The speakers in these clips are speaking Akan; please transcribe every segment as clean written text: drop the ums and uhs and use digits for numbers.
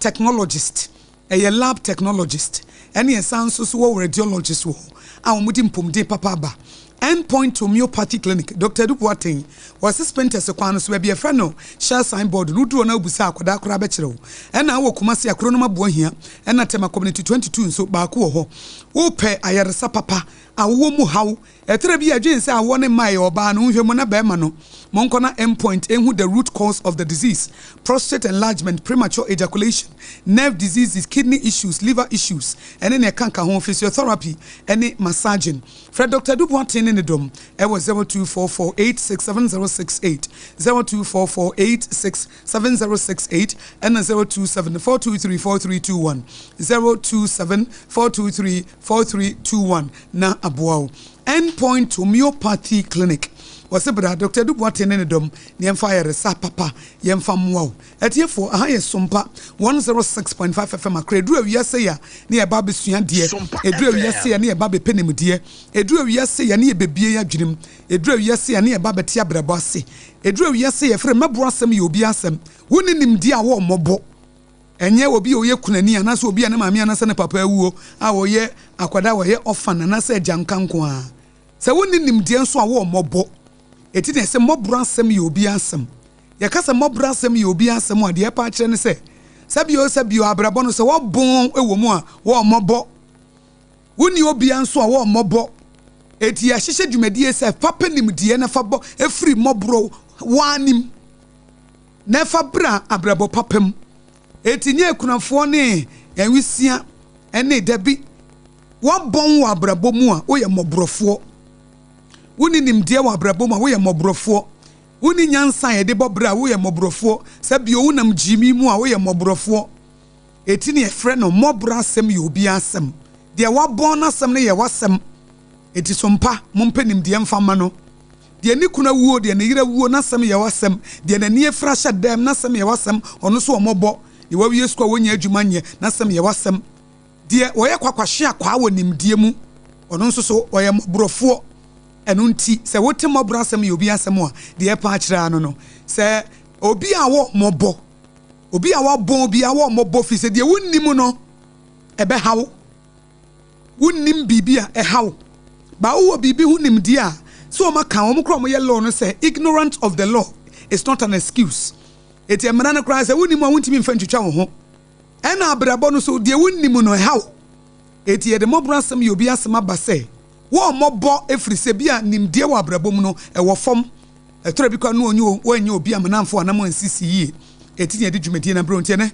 technologist, ɛyɛ lab technologist, ɛne yɛsan nso so wɔ radiologist wɔ hɔ a wɔde mpomden papa aba. End Point Homeopathy Clinic, Doctor Adu Boateng, wɔ Spintex kwan no so, baabi a yɛfrɛ no Shell signboard no, woduru hɔ na wobisa a, akwadaa koraa bɛkyerɛ wo. Ɛna wɔ Kumasi, Akronom Aboahia, ɛna Tema Community 22 nso, baako wɔ hɔ. Wopɛ ayaresa papa, awowɔ mu haw, ɛtɛrɛ bi a ɛdwen sɛ awoɔ ne mma ɛyɛ ɔbaa no, nhwɛ mu na bɛrima no, monkɔ na End Point ɛnhu the root cause of the disease, prostate enlargement, premature ejaculation, nerve diseases, kidney issues, liver issues, ɛne nea ɛka nka ho, physiotherapy ɛne massaging. Frɛ Dr. Adu Boateng ne ne dɔm ɛwɔ 0244867068, 0244867068, ɛna 0274234321, 0274234321 na aboa wo. Endpoint Homeopathy Clinic, wɔsɛ bra Dr. Adu Boateng ne ne dɔm ne yɛmfa ayaresa papa yɛmfa mmoa wo. Ɛtiefoɔ, aha yɛ Sompa 106.5 FM Akra. Ɛduru awiase yɛ a ne yɛba abɛsua deɛ, ɛduru awiase yɛ ne yɛba abɛpɛ nimdeɛ, ɛduru awiase yɛ ne yɛbɛbie yɛ adwenem, ɛduru awiase yɛ ne yɛba abɛte abrabɔ ase, ɛduru awiase yɛfrɛ mmɛboa asɛm yɛ obi asɛm. Wo ne nimdeɛ a wɔ mmɔbɔ, ɛnyɛ obi a ɔyɛ kunani anaasɛ obi a ne maame anaasɛ ne papa awuo a wɔyɛ akwadaa a wɔyɛ orphan anaasɛ agyanka nko a. Sɛ wonni nimdeɛ nso a, wɔ mmɔbɔ. Ɛti na ɛsɛ mmɔborɔ asɛm yɛ obi asɛm. Yɛka sɛ mmɔborɔ asɛm yɛ obi asɛm a, deɛ ɛpa akyerɛ ne sɛ, sɛbio sɛbio, abrabɔ no sɛ wɔbɔn wɔ mu a, wɔ mmɔbɔ. Wonni obia nso a, wɔ mmɔbɔ. Eti yɛahyehyɛ dwumadie sɛ fa pɛ nimdeɛ na fa bɔ efiri mmɔborɔ wɔanim na ɛfa bra abrabɔ papa mu. Eti nye akunafoɔ ne nwisia ɛne dabi, wɔbɔn wɔ abrabɔ mu a, woyɛ mmɔborɔfoɔ. Wonni nimdeɛ wɔ abrabɔ mu a, woyɛ mmɔborɔfoɔ. Wonni nyansa a yɛde bɔ bra a, woyɛ mmɔborɔfoɔ. Sɛ bio wonam gyimi mu a, woyɛ mmɔborɔfoɔ. Eti ne yɛfrɛ no mmɔborɔ asɛm yɛ obi asɛm. Deɛ wabɔn n'asɛm no yɛ w'asɛm. Eti so mpa mompɛ nimdeɛ mfa ma no. Deɛ ne kunu awuo, deɛ ne yere awuo, n'asɛm yɛ w'asɛm. Deɛ n'ani afira hyɛ dɛm, n'asɛm yɛ w'asɛm. Ɔno nso ɔmmɔbɔ. Deɛ wawie sukuu a wɔnyɛ adwuma nyɛ, n'asɛm yɛ w'asɛm. Deɛ wɔyɛ kwakwahye akwaa wɔ nimdeɛ mu, ɔno nso so ɔyɛ mmɔborɔfoɔ. Ɛno nti sɛ wote mmɔborɔ asɛm yɛ obi asɛm a, deɛ ɛpa akyerɛ ano no sɛ obi a wɔ mmɔbɔ, obi a wabɔn, obi a wɔ mmɔbɔ, fi sɛ deɛ wonnim no ɛbɛha wo. Wonnim biribi a ɛha wo ba, wowɔ biribi ho nimdeɛ a, sɛ wɔn aka wɔn koraa wɔn yɛ law no sɛ ignorant of the law is not an excuse. Eti mmara no koraa sɛ wonnim a, wontumi nfa ntwitwa wo ho. Ɛna abrabɔ no so deɛ wonnim no ɛha wo. Eti yɛde mmɔborɔ asɛm yɛ obi asɛm aba sɛ wɔn mmɔbɔ, efiri sɛ bi a nimdeɛ wɔ abrabɔ mu no ɛwɔ fam. Ɛtɔrɔ bi kora no onye wɔnyɛ obi amanamfo anam nsisi yie. Eti na yɛde dwumadie na bere nti ɛnɛ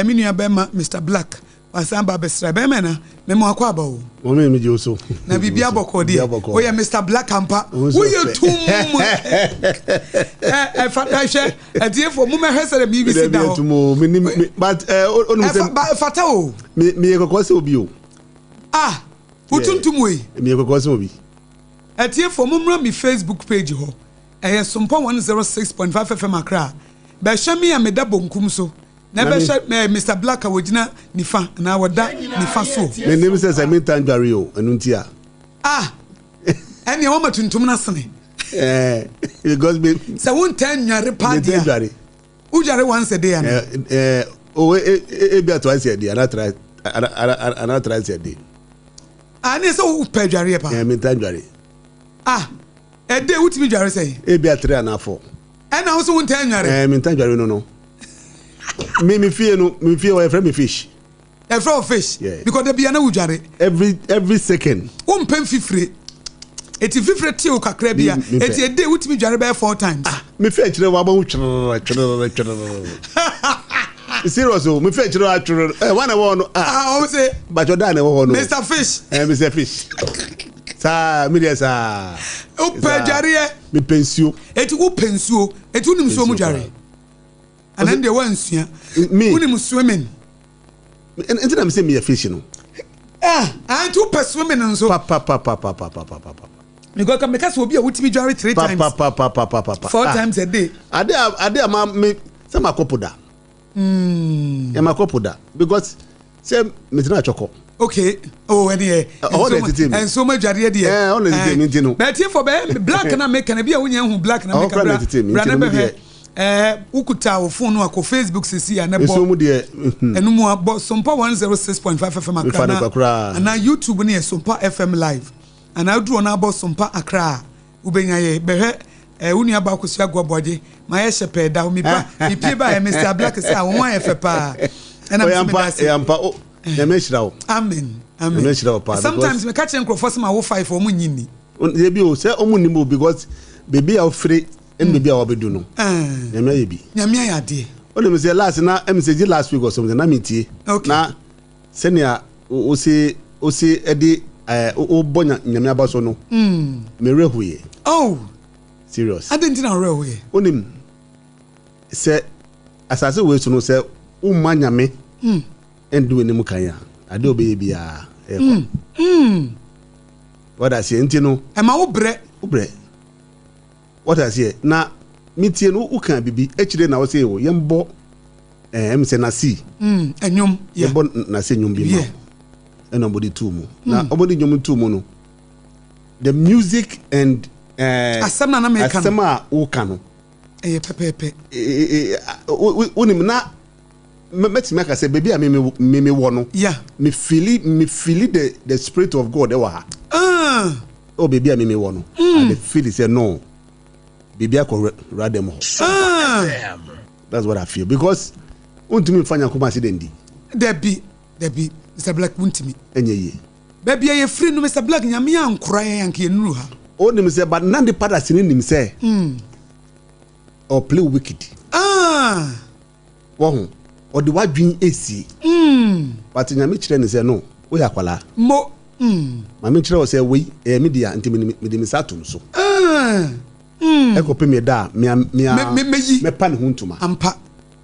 me nua bɛrima Mr Black wasan ba abɛsra bɛrima na mɛmo akɔ aba o. Mɔmi mi gye o so. Na biribi abɔkɔ deɛ, woyɛ Mr Black ampa, woyɛ tum. Ɛ ɛfa ɛhwɛ ɛtiefo mo mɛhwɛ sɛ biribi si da hɔ. But ɛ onum sɛ ɛfa fata o. Mi mi yɛ kɔkɔɔ sɛ obi o. Ah, wotuntum wei. Mi yɛ kɔkɔɔ sɛ obi. Ɛtiefo, mo mmra mi Facebook page hɔ, ɛyɛ Sompa 106.5 FM Accra. Bɛhwɛ mi a meda bonkum so na ɛbɛhwɛ Mr Black a wɔgyina nifa anaa wɔda nifa so. Mi nim sɛ mi ntan dware o, ɛnu nti a. Ah, ɛnea wɔma tuntum no asene. Ɛɛ, because mi. Sɛ wontan nware paa Mi ntan deɛ dware. Wodware once a day ana? Ɛɛ ɛɛ o ebi a twice a day ana try ana thrice a day. Ah, ne sɛ wopɛ adwareɛ paa. Ɛɛ, mi ntan dware. Ah, ɛde wotumi dware sɛ? Ebi a three ana four. Ɛna wo sɛ wontan nware? Ɛɛ, mi ntan dware no. Mi fie no, mi fie wɔ yɛfrɛ mi Fish. Ɛfrɛ wo Fish? Yeah. Because da bia na wodware. Every second. Wompɛ mfifire, eti fifire te wo kakra bi a. Mi pɛ. Eti ɛde wotumi dware bɛyɛ four times. Ah, mi fɛ kyerɛ wa bɔ ho twerɛ twerɛ twerɛ. Serious o, mi fɛ kyerɛ wa twerɛ ɛ wa na ɛwɔ hɔ no ah. Ah, ɔmo sɛ. Bàtɛ ɔda na ɛwɔ hɔ no. Mr Fish. Ɛ, Mr Fish. Saa mi deɛ saa. Wopɛ dwareɛ. Mi pɛ nsuo. Eti wopɛ nsuo, eti wonim nsuo mu dware anan deɛ wansua? Me. Wonim swimming? Nti na mi sɛ mi yɛ fish no. Ah ah, nti wopɛ swimming nso? Papapapapapapapa. Because meka sɛ obi a wotumi dware three times, Papapapapapa. four times a day. Ade a ma mi sɛ ma kɔ po da. Ɛ ma kɔ po da because sɛ mi tena atwɔkɔ. Okay, oh, ɛni yɛ. Ɔhɔ na ɛtete mi. Nsuo mu adwareɛ deɛ. Ɛɛ, ɔhɔ na ɛtete mi nti no. Bɛɛ tie fɔ bɛɛ Black na meka na bi a wonya hu Black na Ɔhɔ meka kora na bra ɛtete mi bra nti na no mi bɛhwɛ deɛ. Wokuta wo phone no a, kɔ Facebook sisi a na bɔ. Nsuo mu deɛ. Ɛno mu a bɔ Sompa 106.5 FM Accra na anaa YouTube no yɛ Sompa FM live anaa woduru hɔ na abɔ Sompa Accra a wobɛnya yɛ bɛhwɛ eh, wo nua baa Kosua Aguaboagye ma yɛ hyɛ pɛɛ da hɔ mepa mepie ba yɛ Mr. Black sɛ a wo ho ayɛ fɛ paa ɛna mesɛ meda ase. Ɛyampa o Nyame nhyira wo. Amen amen. Nyame nhyira wo paa. Sometimes meka kyerɛ nkurɔfoɔ sɛ ma wo five wɔn nyi nni. Yɛ bi o sɛ wɔn nnim o because beebi a wofiri ɛne baabi a wabɛdu no Nyame ayɛ bi. Nyame ayɛ adeɛ. Wonim sɛ last na ɛmi sɛ gye last week or something na metie. Okay. Na sɛnea wose wose ɛde ɛɛ wobɔ Nyame aba so no. Me werɛ hoeɛ. Oh. Serious. Adɛn nti na wo werɛ hoeɛ? Wonim sɛ asase wei so no sɛ womma Nyame ɛndi w'anim kan a adeɛ a wobɛyɛ biara ɛyɛ kwa. Wada aseɛ nti no. Ɛma wo brɛ. Wo brɛ. Wate aseɛ? Na metie no, wokaa biribi akyire na wose o yɛmbɔ eh, ɛm sɛ Nasi. Ɛnwom, yeah. Yɛmbɔ Nasi nnwom bi ma wo. Ɛna ɔmode too mu. Na ɔmode nnwom too mu no, the music and eh, asɛm na na meka no. Asɛm a woka no. Ɛyɛ pɛpɛɛpɛ. Wonim na mɛtumi aka sɛ baabi a me me wɔ no. Yeah. Me feeli me feeli the spirit of God ɛwɔ ha. Ah. Ɛwɔ baabi a me me wɔ no. I dey feel sɛ no biribi akɔ wura dɛm hɔ. Ah. That's what I feel because wontumi nfa Nyankopɔn ase dɛ ndi. Dabi dabi Mr Black wontumi. Ɛnyɛ yie. Baabi a yɛfiri no Mr Black Nyame ankora yɛn anka yɛnnuru ha. Onim sɛ but na nipa dasani nim sɛ ɔ play wicked. Ah. Wahu? Ɔde w'adwene esie. But Nyame kyerɛ no sɛ no, woyɛ akwadaa. Mo. Ma me nkyerɛ wo sɛ wei ɛyɛ me dea nti mede me nsa ato no so. Ɛkɔpem ɛda a me a me a Mɛyi. mɛpa ne ho ntoma. Ampa.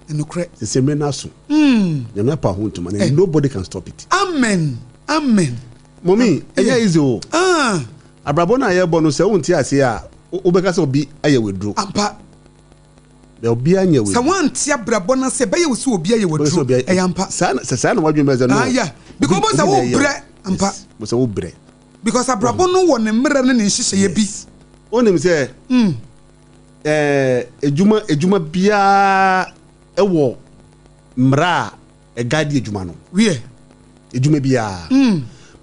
Ɛnokorɛ. Sese mmerɛ no aso. Nyame apa ho ntoma and nobody can stop it. Amen. Amen. Mommy, ɛnyɛ easy o. Ah. Abrabɔ no a yɛbɔ no sɛ wonte aseɛ a, wobɛka sɛ obi ayɛ wo aduro. Ampa. Bɛ obiara nyɛ wei. Sɛ woante abrabɔ no ase a, ɛbɛyɛ wo sɛ obi ayɛ wo aduro. Ɛyɛ ampa. Saa na, sɛ saa na w'adwene bɛyɛ sɛ no. Ah, yeah. Because wobɛhu sɛ wobrɛ. Ampa. Yes. Wobɛhu sɛ wobrɛ. Because abrabɔ no wɔ ne mmerɛ ne ne nhyehyɛeɛ bi. Yes. Wonim sɛ, ɛɛ, adwuma, adwuma biara wɔ mmara a ɛguide adwuma no. Wiɛ. Adwuma biara.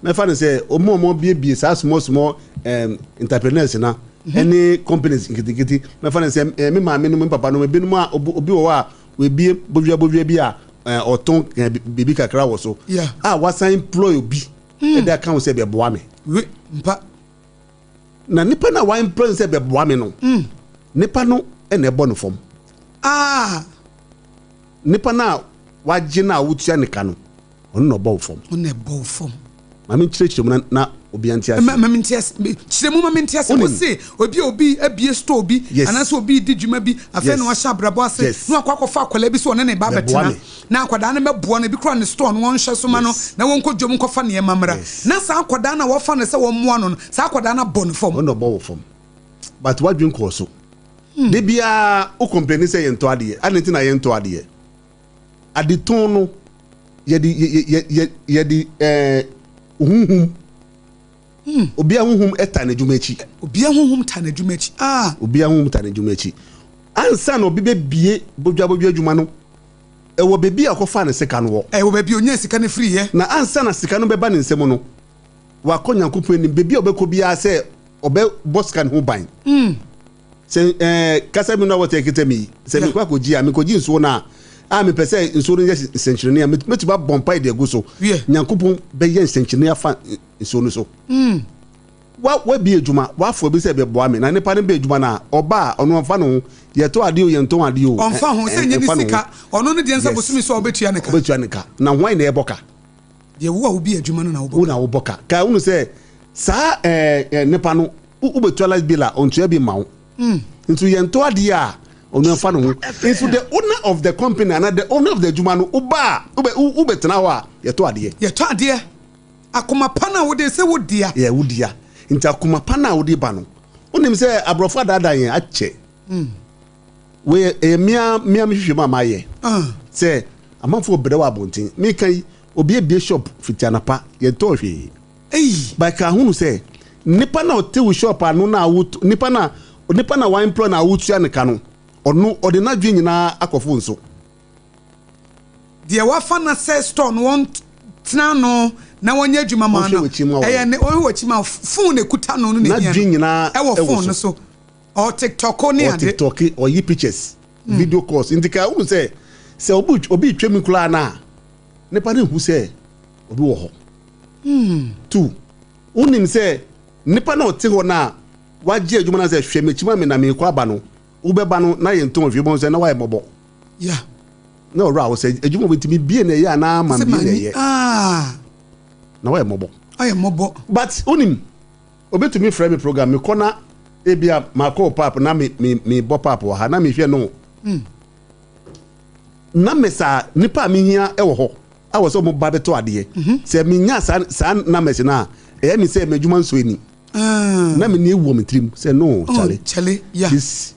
Mɛfa no sɛ wɔn a wɔabiebie saa small small um, entrepreneurs na ɛne companies nketenkete. Mɛfa no sɛ eh, me maame no me papa no ebinom a obi obi wɔ hɔ a wabie bodua bodua bi a eh, ɔtɔn eh, biribi kakra wɔ so. Yeah. A wasan employ obi ɛde aka ho sɛ bɛboa me. We mpa. Na nipa no a wa employ no sɛ bɛboa me no, nipa no na ɛbɔ no fam. Ah. Nipa no a wagye no a wotua ne ka no, ɔno na ɔbɔ wo fam. Ɔno na ɛbɔ wo fam. Ma me nkyerɛkyerɛ mu na na obiara nte aseɛ. Ma me nte ase. Kyerɛ mu ma me nte ase. Wonim. Wose obi a obi abie store bi Yes. anaasɛ obi redi dwuma bi afei Yes. na wahyɛ abrabɔ ase Yes. na wakɔ akɔfa akwadaa bi sɛ ɔne ne ba Bɛboa abɛtena me. na akwadaa no bɛboa no ebi koraa ne store no wɔnhwɛ so ma no Yes. na wɔnkɔ dwam nkɔfa nneɛma mmra Yes. na saa akwadaa no a wɔfa no sɛ wɔmmoa no no saa akwadaa no abɔ no fam. Ɔno na ɔbɔ wo fam. But w'adwene kɔɔ so. Da biara wo complaini sɛ yɛntɔ adeɛ. Adɛn nti na yɛntɔ adeɛ? Adetɔn no, yɛde yɛ yɛ yɛde ɛɛ huhum. Obiara huhum ta n'adwuma akyi. Obiara huhum ta n'adwuma akyi. Ah. Obiara huhum ta n'adwuma akyi. Ansa na obi bɛbie bodwabodwa adwuma no, ɛwɔ baabi a ɔkɔfaa ne sika no wɔ. Ɛwɔ baabi a onyaa sika no firiiɛ. Na ansa na sika no bɛba ne nsam no, wakɔ Nyankopɔn anim. Baabi a ɔbɛkɔ biara sɛ ɔbɛbɔ sika no ho ban. Sɛ ɛɛ kasa mi no a wɔte ɛkita mi yi, sɛ mekɔ akɔgye a, mekɔgye nsuo no a, a mepɛ sɛ nsuo no yɛ nsɛnkyerɛnne a, mɛtumi abɔ mpae de agu so. Nyankopɔn bɛyɛ nsɛnkyerɛnne afa nsuo no so. Wa wabie adwuma, wafa obi sɛ bɛboa me, na nipa no bɛ adwuma no a, ɔba a, ɔno ɔmfa ne ho. Yɛtɔ adeɛ o, yɛntɔn adeɛ o, Ɔmfa ho, sɛ ɛnyɛ ne ɛmfa ne ho. sika. Ɔno ne deɛ nsa Yes. bosome so a ɔbɛtua ne ka. Ɔbɛtua ne ka. Na hwan na ɛbɔ ka? Deɛ wo a wobie adwuma no na wobɔ Wo ka. na wobɔ ka. Ka hunu sɛ saa ɛɛ ɛɛ nipa no, wo wobɛtua light bill a, ɔntua bi mma wo. Nso yɛntɔ adeɛ a, ɔno ɛmfa ne ho. Nso the owner of the company anaa the owner of the adwuma no, woba a, wobɛ wobɛtena hɔ a, yɛtɔ adeɛ. Yɛtɔ adeɛ. Akoma pa no a wode sɛ wo dea. Yɛ wo dea. Nti akoma pa no a wode ba no, wonim sɛ aborɔfo adaadaa yɛn akyɛ. Wei ɛyɛ mea mea me hwehwɛ mu a mayɛ. Sɛ amanfoɔ brɛ wɔ abɔnten. Meka yi, obi abie shop fiti anapa, yɛntɔɔ hwee. But ka hunu sɛ, nipa na ɔte wo shop ano na wo nipa na nipa na wa employ na wotua ne ka no, Ɔno ɔde n'adwene nyinaa akɔ phone so. Deɛ wafa na sɛ store no wɔn tena ano na wɔnyɛ adwuma ma no. Ɛyɛ ne ɔhwɛ w'akyi ma phone na ekuta no no na ehia no. Ɛwɔ phone no so. Ɔ TikTok ne ade. Ɔ TikTok, ɔyi pictures, video calls. Nti ka wohu sɛ sɛ obi obi retwa mu koraa no a, nipa no nhu sɛ obi wɔ hɔ. Two, wonim sɛ nipa na ɔte hɔ no a wagye adwuma no sɛ hwɛ m'akyi ma me na merekɔ aba no, wobɛba no na yɛntɔn hwee, wobɛhu sɛ na wayɛ mmɔbɔ. Yeah. Na ɔwerɛ aho sɛ adwuma wei nti mebie na ɛyɛ anaa ma Sɛ mbie na manyi ɛyɛ. ah. Na wayɛ mmɔbɔ. Ayɛ mmɔbɔ. But wonim, Obetumi frɛ me program mekɔ na ebia makɔ pap na me me mebɔ pap wɔ ha na mehwɛ no. Mm. Na mesa a nipa a mehia wɔ hɔ a wɔ sɛ wɔn ba bɛtɔ adeɛ. Mm -hmm. Sɛ menya saa saa numbers no a ɛyɛ me sɛ m'adwuma nso ani. Ah. Na me ni ewu wɔ me tirim sɛ no oh, chale. Chale yeah. This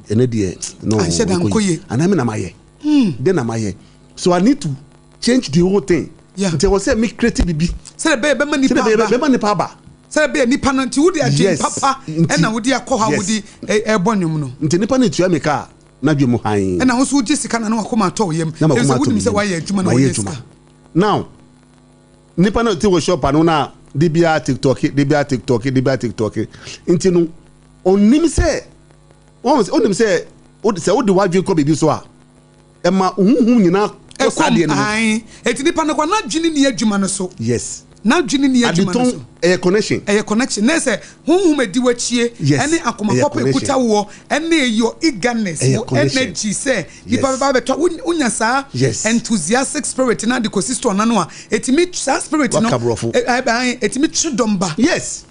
ɛnɛ deɛ no anhyɛ da nkɔ yie. Anaa me na mayɛ. Mm. Den na mayɛ. So I need to change the whole thing. Yeah. Nti ɛwɔ sɛ me create bibi. Sɛdeɛ ɛbɛyɛ bɛma nipa aba. Sɛdeɛ bɛma nipa aba. Sɛdeɛ ɛbɛyɛ nipa no nti wode adwene papa ɛna wode akɔ hɔ a wode ɛbɔ nnwom no. Nti nipa no tua me ka a n'adwene mu hann. Ɛna wo nso wogye sika na na wakoma atɔ wo yam. Na makoma Efisɛ atɔ wonim me sɛ yam. wayɛ adwuma na Mayɛ wanya adwuma. sika. Now nipa no te wɔ shop ano na de biara tiktok de biara tiktok de biara tiktok nti no ɔnim sɛ wɔn sɛ ɔnim sɛ sɛ wode w'adwene kɔ biribi so a ɛma wo honhom nyinaa kɔ saa Ɛkɔm, adeɛ no mu. ae. Enti nipa no kɔ, n'adwene nni adwuma no so. Yes. N'adwene nni adwuma no Adetɔn, so. ɛyɛ connection. Ɛyɛ connection. Na sɛ honhom edi w'akyie, Yes, ɛne akoma ɛyɛ papa connection. ekuta woɔ, ɛne your eagerness, Ɛyɛ wo connection. energy sɛ nipa Yes. bɛba abɛtɔ, wo- wonya saa Yes. enthusiastic spirit no ade kɔsi store no ano a, ɛtumi, saa spirit no, Waka borɔfo. ɛ- ɛ- ae, ɛtumi twe dɔm ba. Yes.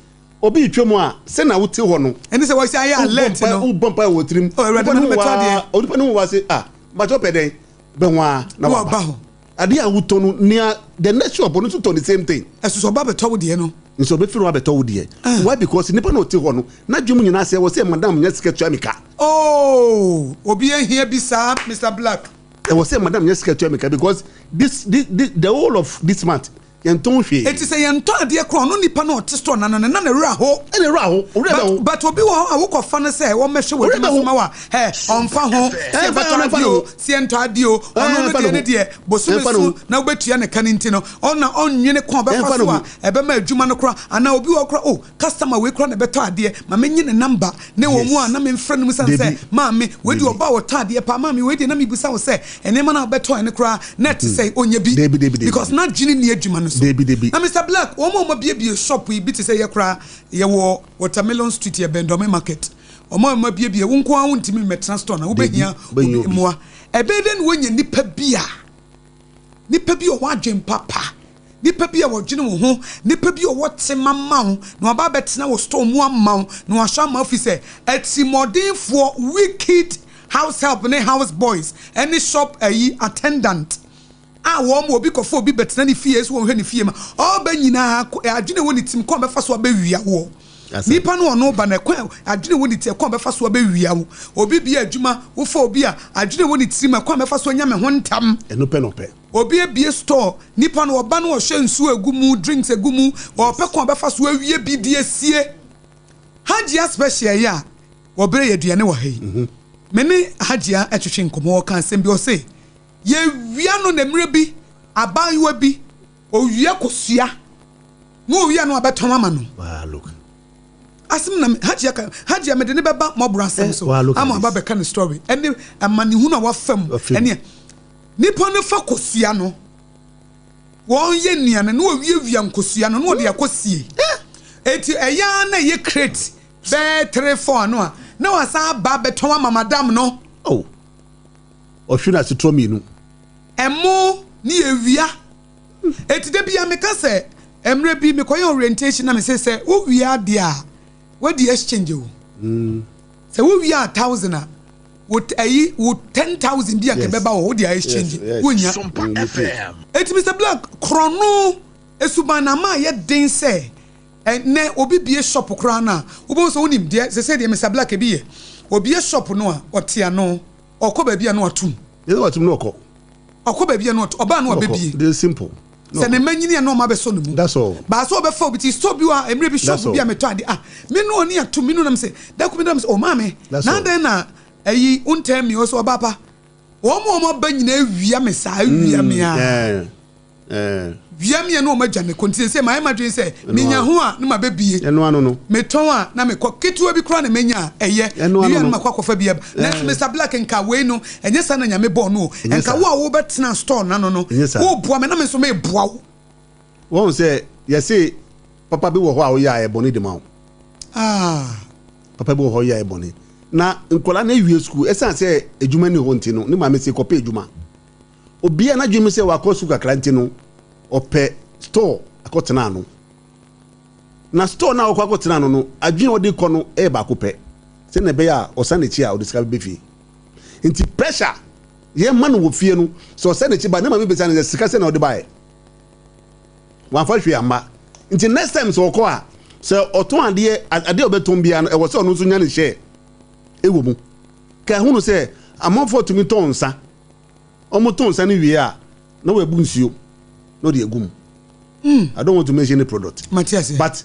Obi retwa mu a, sɛnea wote hɔ no. Ɛne sɛ wɔsɛ ayɛ alert no. Wobɔ mpae wɔ tirim. Oh, Awurade ma no mɛtɔ adeɛ. Onipa no ho wa se, ah, mpakyɛ wopɛ dɛn? Bɛho a na waba. hɔ. Adeɛ a wotɔ no, nea the next shop no nso tɔ the same thing. Ɛso sɛ ɔba bɛtɔ wo deɛ no. Nso ɔbɛfiri hɔ abɛtɔ wo deɛ. Ah. Why? Because nipa na ɔte hɔ no, n'adwene mu nyinaa sɛ ɛwɔ sɛ madam nya sika tua me ka. Oh, obi ahia bi saa, Mister Black. Ɛwɔ sɛ madam nya sika tua me ka because this, this, this, the whole of this month, Yɛntɔn hwee. Enti sɛ yɛntɔ adeɛ koraa a, ɔno nipa no a ɔte store no ano no, na ne werɛ aho. Ɛna werɛ aho. Ɔwerɛ But bɛho. but obi wɔ hɔ a wokɔfa no sɛ wɔmmɛhwɛ Ɔwerɛ w'adwuma so bɛho. ma wo a, hɛ, ɔmfa ho sɛ Ɛmfa yɛbɛtɔ ɛmfa adeɛ ne o, ho. sɛ yɛntɔ adeɛ o, ɔno no Ɛmfa ne deɛ ne ho. deɛ, bosome Ɛmfa ne so ho. na wobɛtua ne ka no nti no, ɔna ɔnnwene kwan a ɔbɛfa Ɛmfa ne so a ho. ɛbɛma adwuma no koraa, anaa obi wɔ hɔ koraa, oh, Customer wei koraa na ɛbɛtɔ adeɛ, ma menye ne number ne wɔn a Yes. na memfrɛ no mu sane sɛ, Dabi. Maame, wei deɛ Dabi. ɔba a ɔtɔ adeɛ paa, maame wei deɛ na mebisa wo sɛ nneɛma no a wobɛtɔɛ no koraa na ɛte sɛn, ɔnyɛ bi Dabi, dabi, dabi, because dabi. n'adwene nni adwuma no so. Dabi, dabi. Na Mister Black, wɔn a wɔabiebie shop yi bi te sɛ yɛ koraa, yɛwɔ Watermelon Street, yɛbɛn Dome Market, wɔn a wɔabiebie, wo nko ara wontumi mmɛtena store no, Dabi, wobɛhia wobɛhia obi obi. mmoa. Ɛbɛyɛ dɛn na woanya nnipa bi a Nipa bi a ɔwɔ adwene papa, nipa bi a ɔdwene wo ho, nipa bi a ɔwɔ tema ma wo, na waba abɛtena wo store mu ama wo, na wahwɛ ama wo fi sɛ atirimuɔdenfoɔ, wicked house help ne house boys ne shop ayi attendant a wɔn obi kɔfa obi bɛtena ne fie so wɔnhwɛ ne fie ma ɔba nyinaa adwene wɔ ne tirim kwan bɛfa so abɛwia woɔ. Nipa no ɔno ba no ɛkwan adwene wɔ ne ti ɛkwan bɛfa so abɛwia wo. Obi bia adwuma wofa obi a adwene wɔ ne tirim ɛkwan bɛfa so anya me ho ntam. Ɛno pɛ na ɔpɛ. Obi abie store nipa no ɔba no ɔhwɛ nsuo egu mu drinks egu mu ɔpɛ kwan bɛfa so awie bi de asie. Hajia special yi a wɔbrɛ yɛ aduane wɔ ha yi me ne Hajia ɛtwetwe nkɔmɔ ɔka asɛm bi ɔse yɛwia no na mmerɛ bi abaayewa bi Owia kosua na owia no abɛtɔn ama no. Wow, look. Asɛm na Hajia ka Hajia mede ne bɛba mɔboro asɛm eh, so wow, ama aba bɛka ne story ɛne amanehunu a wafa mu ɛne nipa no fa kosua no wɔn yɛ nnuane na owiawia nkosua no na ɔde akɔsie eh. eti ɛyɛ ara na ɛyɛ crate bɛɛ 3 4 ano a na wasan aba abɛtɔn ama madam no. Oh. Ɔhwe no asetrɔ mmienu. Ɛmo ne ewia. Eti da bia meka sɛ mmerɛ bi mekɔyɛ orientation na mese sɛ wo wia adeɛ a wadi exchange o. Sɛ wo wia a thousand a wo ayi wo 10,000 bi a nka ɛbɛba wɔ wo de a exchange wo nya. Eti Mister Black korɔno esuban na ama ayɛ den sɛ ɛnɛ obi bie shop koraa no a wobɛhu sɛ wonim deɛ sɛsɛ deɛ Mister Black ebi yɛ obie shop no a ɔte ano ɔkɔ baabi a na watum. Yɛsɛ watum na ɔkɔ. Ɔkɔ baabi a na ɔto, ɔba a na wabɛbie. Ɔkɔ. This simple. Sɛ ne mma nyini a na ɔma abɛsɔ ne mu. That's all. Baa sɛ ɔbɛfa obi ti store bi wɔ a mmerɛ bi shop bi a metɔ ade ah me no ɔne ato me no nam sɛ da ko bi nam sɛ oh maame That's na all. adɛn na Ɛyi wontɛn mi ɔsɛ ɔba pa. Wɔn a wɔn aba nyinaa awia me saa awia me a. Wia me a na wɔn agya me kɔ nti sɛ mayɛ m'adwene sɛ menya ho a na mabɛbie. Metɔn a na mekɔ ketewa bi koraa na menya a ɛyɛ. Mewie a na makɔ akɔfa bi aba. Nanso Mister Black nka wei no ɛnyɛ saa na Nyame bɔɔ no o. Nka wo a wobɛtena store no ano no woboa me na me nso meboa wo. Woahu sɛ yɛse papa bi wɔ hɔ a woyɛ a ɛyɛ bɔne de ma wo. Papa bi wɔ hɔ a woyɛ a ɛyɛ bɔne. Na nkwadaa no awie sukuu, ɛsiane sɛ adwuma nni hɔ nti no, ne maame se kɔpɛ adwuma. Obiara n'adwene mu sɛ wakɔ sukuu kakra nti no, ɔpɛ store akɔtena ano. Na store no a ɔkɔ akɔtena ano no, adwene a ɔde kɔ no yɛ baako pɛ, sɛnea ɛbɛyɛ a ɔsan n'akyi a ɔde sika bɛbɛ fie. Nti pressure yɛma no wɔ fie no, sɛ ɔsan n'akyi ba, ne maame bisa no sɛ sika sɛn na ɔde baeɛ. Wamfa hwee amma. Nti next time sɛ ɔkɔ a, sɛ ɔtɔn adeɛ, adeɛ a ɔbɛtɔn biara no, ɛwɔ sɛ ɔno nso nya ne share ɛwɔ mu. Ka ɛho no sɛ amanfoɔ tumi tɔn nsa. Wɔtɔn nsa no wie a, na wɔabu nsuo na ɔde agu mu. I don't want to mention any product. Mate ase. But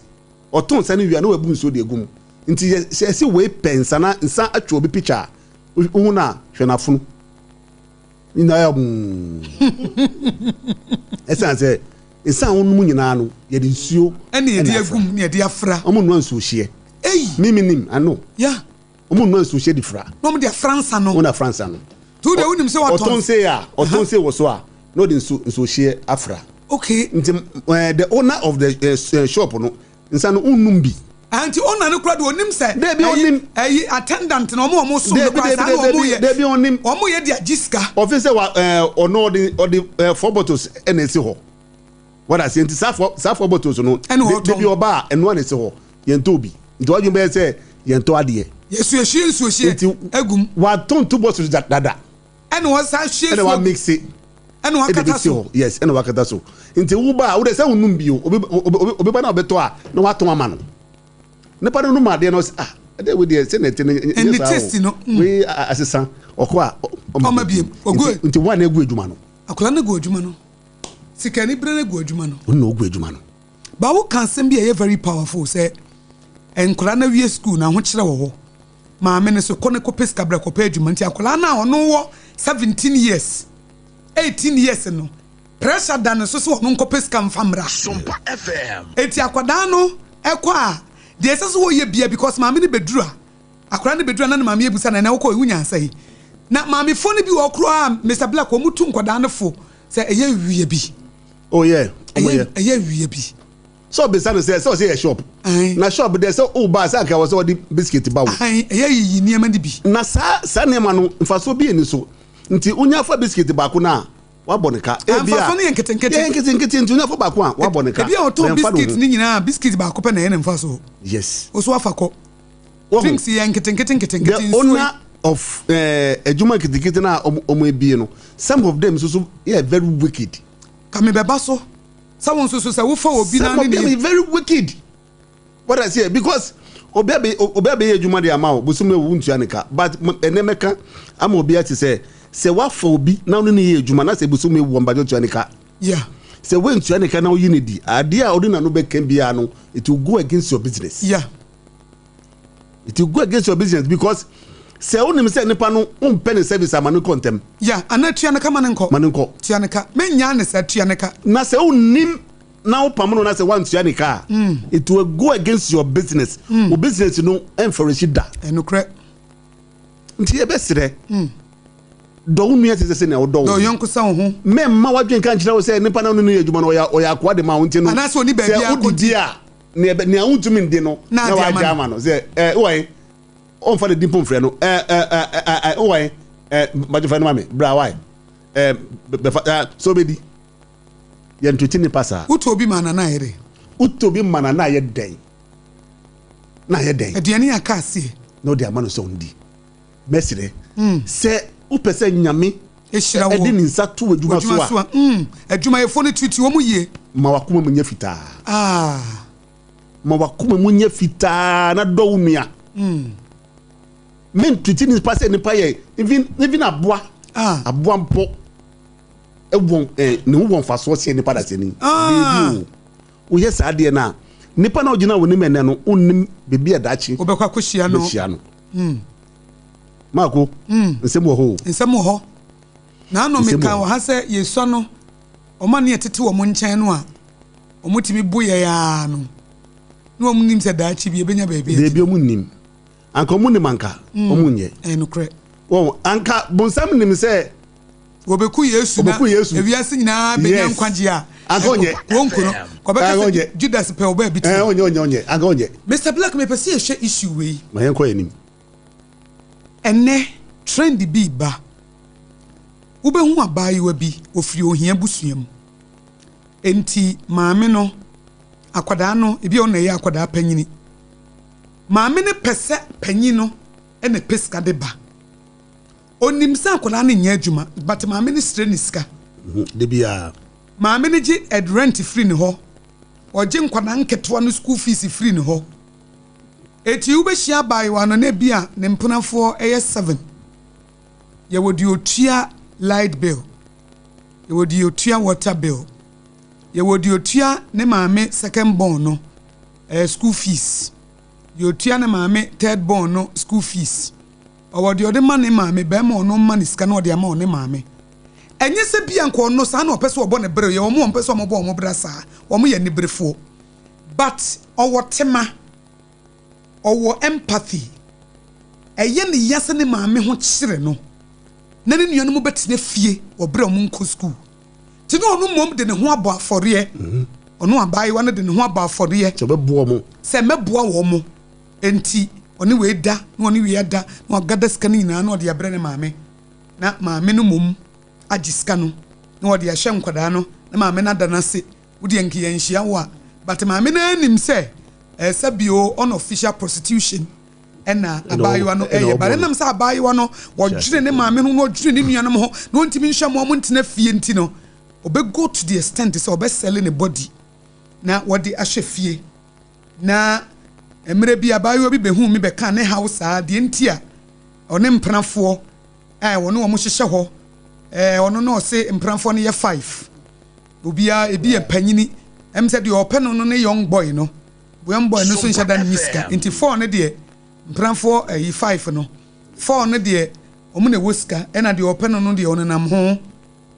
ɔtɔn nsa no wie a, na wɔabu nsuo de agu mu. Nti yɛ sɛ ɛsɛ wei pɛ nsa na nsa atwa obi picture a, wohu no a, hwɛ n'afono. Nyinaa yɛ mm. Ɛsiane sɛ nsa a wonom nyinaa no, yɛde nsuo ɛna yɛde agu mu na yɛde afra. Wɔn nnoa nsuo hyeɛ. Ei. Me menim, I know. Yeah. Wɔn nnoa nsuo hyeɛ de fira. Na wɔn de afra nsa no. Wɔn de afra nsa no. Tu de wonim sɛ watɔn. Ɔtɔn se a, ɔtɔn se wɔ so a, na ɔde nsuo nsuo hyeɛ afra. Okay. Nti eh, the owner of the eh, shop no, nsa no wonnum bi. Ah, nti owner no kura de onim sɛ. Debi onim. Ɛyi attendant na wɔn a wɔn som no kura saa na wɔn yɛ. Debi onim. Wɔn yɛ de agye sika. Ɔfi sɛ wa ɛɛ ɔno ɔde ɔde ɛɛ four bottles ɛna esi hɔ. Wɔda aseɛ nti saa four saa four bottles no. Ɛna ɔtɔn. Debi ɔba a ɛnoa na esi hɔ yɛn tɔ bi nti wadwin bɛyɛ sɛ yɛn tɔ adeɛ. Yɛsuahyie nsuohyie nti egum. Watɔn two bottles dada. Ɛna ɔsan hwie nsuo. Ɛna wa mixe. Ɛna wakata so. Yes, ɛna wakata so. Nti wo ba a, wo de sɛ wonum bio, obi obi ba na ɔbɛtɔ a, na watɔn ama no. Nipa no num adeɛ na ɔsɛ ah, ɛdɛ wei deɛ sɛ na ɛte no nyɛ saa o. No. Mm. Wei asesa ɔkɔ a ɔma biem. Ogu. Nti wɔn na egu adwuma no. Akwadaa no gu adwuma no. Sikani bere no gu adwuma no. Ɔno na ogu adwuma no. Ba wo ka asɛm bi a ɛyɛ very powerful sɛ nkwadaa no awie school na ahokyerɛ wɔ hɔ. Maame no so kɔ ne kɔpɛ sika brɛ kɔpɛ adwuma nti akwadaa no a ɔno wɔ 17 years 18 years no pressure da ne so sɛ ɔno nkɔpɛ sika mfa mmra. Sompa FM. Eti akwadaa no ɛkɔ a deɛ ɛsɛ sɛ wɔyɛ bia because maame no bɛduru a akwadaa no bɛduru a na ne maame abusa na ɛnɛ wokɔ wonya nsa yi na maamefoɔ no bi wɔ koraa a Mr Black wɔn tu nkwadaa no fo sɛ ɛyɛ wia bi. Oh yeah, ɛyɛ ɛyɛ wia bi. Sɛ ɔbisa no sɛ sɛ ɔsɛ yɛ shop. Na shop deɛ sɛ woba sɛ anka wɔ sɛ ɔde biscuit ba wo. Ɛyɛ yiyi nneɛma no bi. Na saa saa nneɛma no mfasoɔ bi nni so. Nti wonya fa biscuit baako no a wabɔ ne ka. Ebia mfasoɔ no yɛ nketenkete. Yɛ nketenkete nti wonya fa baako a wabɔ ne ka. Ebi a ɔtɔn biscuit no nyinaa biscuit baako pɛ na ɛyɛ ne mfasoɔ. Yes. Wo so afa kɔ. Drinks yɛ nketenkete nketenkete. The owner of adwuma nketenkete no a wɔn abie no some of them nso so yɛ very wicked. Ka me bɛba so. Sɛ wo nso so sɛ wofa obi na ne ne. Some of them is very wicked. What I say because obi abe obi abɛyɛ adwuma de ama wo bosom ewu ntua ne ka but ɛnɛ mɛka ama obi ate sɛ sɛ wafa obi na ɔne ne yɛ adwuma na sɛ bosom ewu wɔn badwo tua ne ka. Yeah. Sɛ wentua ne ka na oyi ne di adeɛ a ɔde n'ano bɛka biara no it will go against your business. Yeah. It will go against your business because sɛ wonim sɛ nipa no wompɛ ne service ama no kɔ ntɛm. Yeah, ana tua ne ka ma ne nkɔ. Ma ne nkɔ. Tua ne ka. Menyaa ne sɛ tua ne ka. Na sɛ wonim na wopam no na sɛ woantua ne ka a, mm. it will go against your business. Mm. Wo business no ɛmfɛrɛhyi da. Ɛnokorɛ. Nti yɛbɛserɛ. Mm. Dɔ wo nua te sɛ sɛnea wodɔ wo. Dɔ yɔnko sɛ wo ho. Mɛmma w'adwene ka nkyerɛ wo sɛ nipa na ɔne no yɛ adwuma no ɔyɛ ɔyɛ akoa de ma wo nti no. Anaasɛ ɔni baabi akɔ. Sɛ wodidi a nea nea wontumi ndi no na wagya ama no sɛ ɛ wɔ he ɔmfa ne din mpo mfrɛ no ɛ ɛ ɛ ɛ wɔ he ɛ badwofɛ no ma me bra wae ɛ bɛfa ɛ sɛ wobɛdi yɛntote nipa saa. Wotɔ obi ma na na ayɛ dɛn? Wotɔ obi ma na na ayɛ dɛn? Na ayɛ dɛn? Aduane a aka aseɛ. Na ɔde ama no sɛ ɔndi. Mɛsrɛ sɛ wopɛ sɛ Nyame ɛde ne nsa to w'adwuma so a. Adwumayɛfoɔ no tutu wɔn yie. Ma w'akoma mu nyɛ fitaa. Ma w'akoma mu nyɛ fitaa na dɔ wo nua. Mentuti nipa sɛ nipa yɛ even even aboa. Aboa mpo ɛwɔ eh, ne ho wɔ mfasoɔ sɛ nipa dasani. Beebi o. Woyɛ saa adeɛ no a, nipa na ɔgyina w'anim ɛnɛ no, wonnim beebi a daakye wobɛkɔ akɔhyia no. Bɛhyia no. Maako, nsɛm wɔ hɔ o. Nsɛm wɔ hɔ. Na ano Nsɛm meka wɔ hɔ. wɔ ha sɛ yɛsua no, wɔn a ne yɛtete wɔn nkyɛn no a, wɔtumi bo yɛn ara no, na wɔn nim sɛ daakye bi yɛbɛnya baabi Deebi agyina. ɔmo nnim. Anka ɔmo nim anka ɔmo nyɛ. Ɛyɛ nokorɛ. Wɔn anka bonsam nim sɛ Wɔbɛku Yesu na Wɔbɛku Yesu. ewiase nyinaa bɛnya nkwagyeɛ a, Anka ɔnyɛ. wɔnku no. Kɔbɛka Anka sɛ ɔnyɛ. Judas pɛ ɔbaa bi Ɛɛ tena. ɔnyɛ ɔnyɛ ɔnyɛ anka ɔnyɛ. Mister Black, mepɛ sɛ yɛhwɛ issue wei. Ma yɛn kɔ yɛn anim. Ɛnnɛ, trend bi reba. Wobɛhu abaayewa bi, ɔfiri ohia abusua mu. Enti maame no, akwadaa no, ebi a ɔno na ɛyɛ akwadaa panyini. Maame no pɛ sɛ panyin no na ɛpɛ sika de ba. Ɔnim sɛ akwadaa no nyɛ adwuma, but maame no srɛ ne sika. Da biara. Maame no gye ed rent firi ne hɔ. Ɔgye nkwadaa nketewa no school fees firi ne hɔ. Eti wobɛhyia abaayewa no na ebi a ne mpenafoɔ yɛ seven. Yɛwɔ deɛ ɔtua light bill, yɛwɔ deɛ ɔtua water bill, yɛwɔ deɛ ɔtua ne maame second born no eh, school fees, deɛ ɔtua ne maame third born no school fees. Ɔwɔ deɛ ɔde ma ne maame, bɛrima ɔno mma ne sika na ɔde ama ɔne maame. Ɛnyɛ sɛ bia nka ɔno saa na ɔpɛ sɛ ɔbɔ ne bere, yɛ wɔn a wɔpɛ sɛ wɔbɔ wɔn bra saa, wɔn yɛ aniberefoɔ. But ɔwɔ tema, ɔwɔ empathy. Ɛyɛ ne ya sɛ ne maame ho kyere no na ne nuanom bɛtena fie wɔ berɛ a wɔnkɔ sukuu. Nti na ɔno mmom de ne ho abɔ afɔreɛ. Ɔno abaayewa no de ne ho abɔ afɔreɛ. Sɛ ɔbɛboa wɔn. Sɛ mɛboa wɔn. Enti ɔne wei da na ɔne wei ada na wagada sika no nyinaa na ɔde abrɛ ne maame. Na maame no mmom agye sika no na ɔde ahwɛ nkwadaa no na maame no ada no ase. Wo deɛ nka yɛnhyia wo a. But maame no ara nim sɛ ɛyɛ sɛ bio unofficial prostitution ɛna abaayewa no ɛyɛ. But ɛnam sɛ abaayewa no wɔdwene ne maame ho na ɔdwene ne nuanom ho na ɔntumi nhwɛ ma wɔn ntena fie nti no, ɔbɛ go to the extent sɛ ɔbɛ sɛle ne body na wɔde ahwɛ fie. Na mmerɛ bi abaayewa bi bɛhuu me bɛkaa ne haw saa, deɛ nti a ɔne mpenafoɔ a wɔne wɔn hyehyɛ hɔ, ɛɛ ɔno na ɔse mpenafoɔ no yɛ five, obiara ebi yɛ panyini, ɛm sɛ deɛ ɔpɛ no no ne young boy no, young boy no nso nhyɛ da nni sika, nti four no deɛ mpenafoɔ ɛyi five no, four no deɛ wɔn na ɛwɔ sika, ɛna deɛ ɔpɛ no no deɛ ɔnenam ho,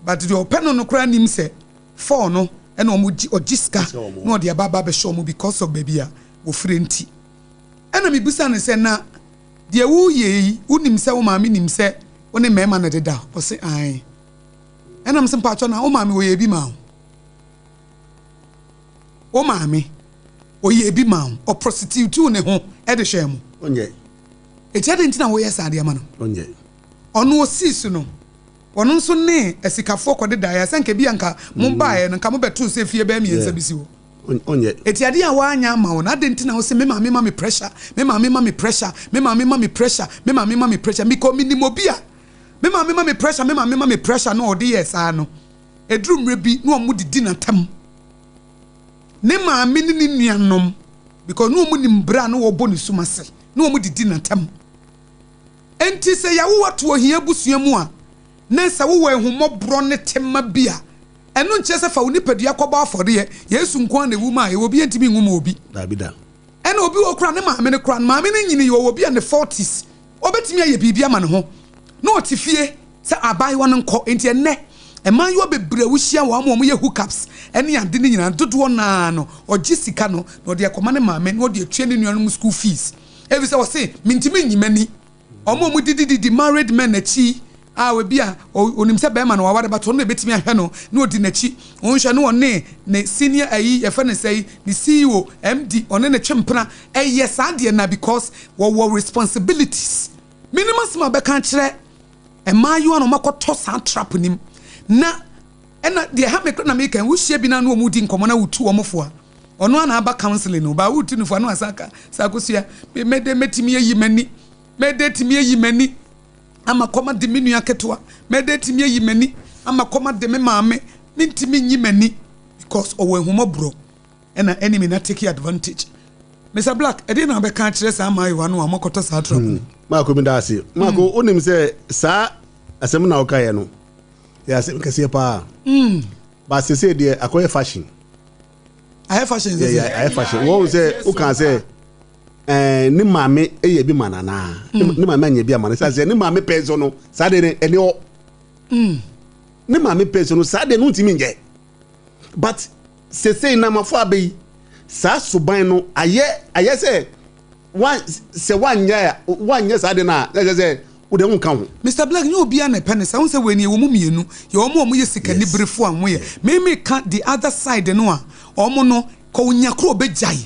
but deɛ ɔpɛ no no koraa nim sɛ four no ɛna wɔn gye ɔgye sika na ɔde aba aba abɛhyɛ wɔn because of baabi a wɔfiri nti. Ɛna mebisa no sɛ na deɛ woyɛ yi wonim sɛ wo maame nim sɛ wo ne mmarima na ɛdeda? Ɔse ae. Ɛna mese mpakyɛ na wo maame ɔyɛ bi ma wo? Wo maame ɔyɛ bi ma wo? Ɔprostitute ne ho ɛde hwɛɛ mo? Ɔnyɛ. Eti adɛn nti na woyɛ saa de ama no? Ɔnyɛ. Ɔno osii so no, ɔno nso ne asikafoɔ kɔdedaeɛ a, sɛ anka ebia anka mobaeɛ no, anka mobɛtoo sɛ efie bɛyɛ mmiɛnsa bi si hɔ. Ɔnyɛ. Eti adeɛ a woanyɛ ama wo no, adɛn nti na wose me maame ma me pressure, me maame ma me pressure, me maame ma me pressure, me maame ma me pressure? Mekɔ menim obi a me maame ma me pressure, me maame ma me pressure na ɔde yɛɛ saa no, ɛduru mmerɛ bi na wɔdidi n'atam. Ne maame ne ne nuanom, because na wɔnim berɛ a na wɔbɔ ne sum ase, na wɔdidi n'atam. Enti sɛ yɛawo wo ato ohia abusua mu a, na sɛ wowɔ ahummɔborɔ ne tema bi a, ɛno nkyerɛ sɛ fa wo nipadua kɔbɔ afɔreɛ. Yesu nko ara na ɛwu maa yɛn, obi ntumi nwu ma obi. Daabi da. Ɛna obi wɔ hɔ koraa, ne maame no koraa, maame no nyinii, ɔwɔ bi a ne forties, ɔbɛtumi ayɛ biribi ama ne ho, na ɔte fie sɛ abaayewa no nkɔ. Enti ɛnnɛ, mmaayewa bebree a wohyia wɔn a wɔyɛ hookups ne ade no nyinaa, dodoɔ no ara no, ɔgye sika no na ɔde akɔma ne maame na ɔde atua ne nuanom school fees. Efisɛ ɔse, Mintumi nyi m'ani. Wɔn a wɔdidididi married men akyi a ebi a onim sɛ bɛrima no waware but ɔno na ebetumi ahwɛ no na odi n'akyi. Wonhwɛ no ɔne ne senior ayi yɛfrɛ no sɛi ne CEO, MD ɔne no twe mpena. Ɛyɛ saa deɛ na because wɔwɔ responsibilities. Menim asɛm a bɛka akyerɛ mmaayewa na wɔakɔtɔ saa trap no mu na Ɛna deɛ ɛha me koraa na meka yi, wohyia bi na ne wɔn redi nkɔmmɔ na wotu wɔn fo a, ɔno ara na aba counseling no, baa wotu no fo a na wasan aka sɛ Akosua, me mɛdɛ mɛtumi ayi m'ani, mɛdɛ tumi ayi m'ani ama kɔm ade me nua ketewa, mɛdɛ tumi ayi m'ani ama kɔm ade me maame, mentumi nyi m'ani because ɔwɔ ahummɔborɔ ɛna enemy na take advantage. Mister Black, ɛdeɛ na wobɛka akyerɛ saa mmaayewa no a wɔakɔtɔ saa trap no? Maako meda ase. Maako, wonim sɛ saa asɛm na wokaeɛ no, yɛ asɛm kɛseɛ paa. Mm. Ba sese deɛ akɔyɛ fashion. Ayɛ fashion sese. Yɛ ayɛ fashion. Wɔn sɛ woka sɛ. Ɛɛ ne maame yɛ bi ma no anaa? Ne maame anyɛ bi ama no. Sɛ sɛ ne maame pɛ nso no, saa deɛ no ɛne hɔ. Ne maame pɛ nso no, saa deɛ no ntumi nyɛ. But sesei na amafo abɛ yi, saa suban no ayɛ ayɛ sɛ wa sɛ wanyɛ wanyɛ saa deɛ no a, na ɛsɛ sɛ wo deɛ wonka ho. Mister Black, nyɛ obiara na ɛpɛ ne saa. Wohu sɛ wei no yɛwɔ mu mmienu. Yɛwɔ wɔn a wɔyɛ sikaniberefoɔ a wɔyɛ. Me meka the other side no a, wɔn no, kɔ onya koro a ɔbɛgyae.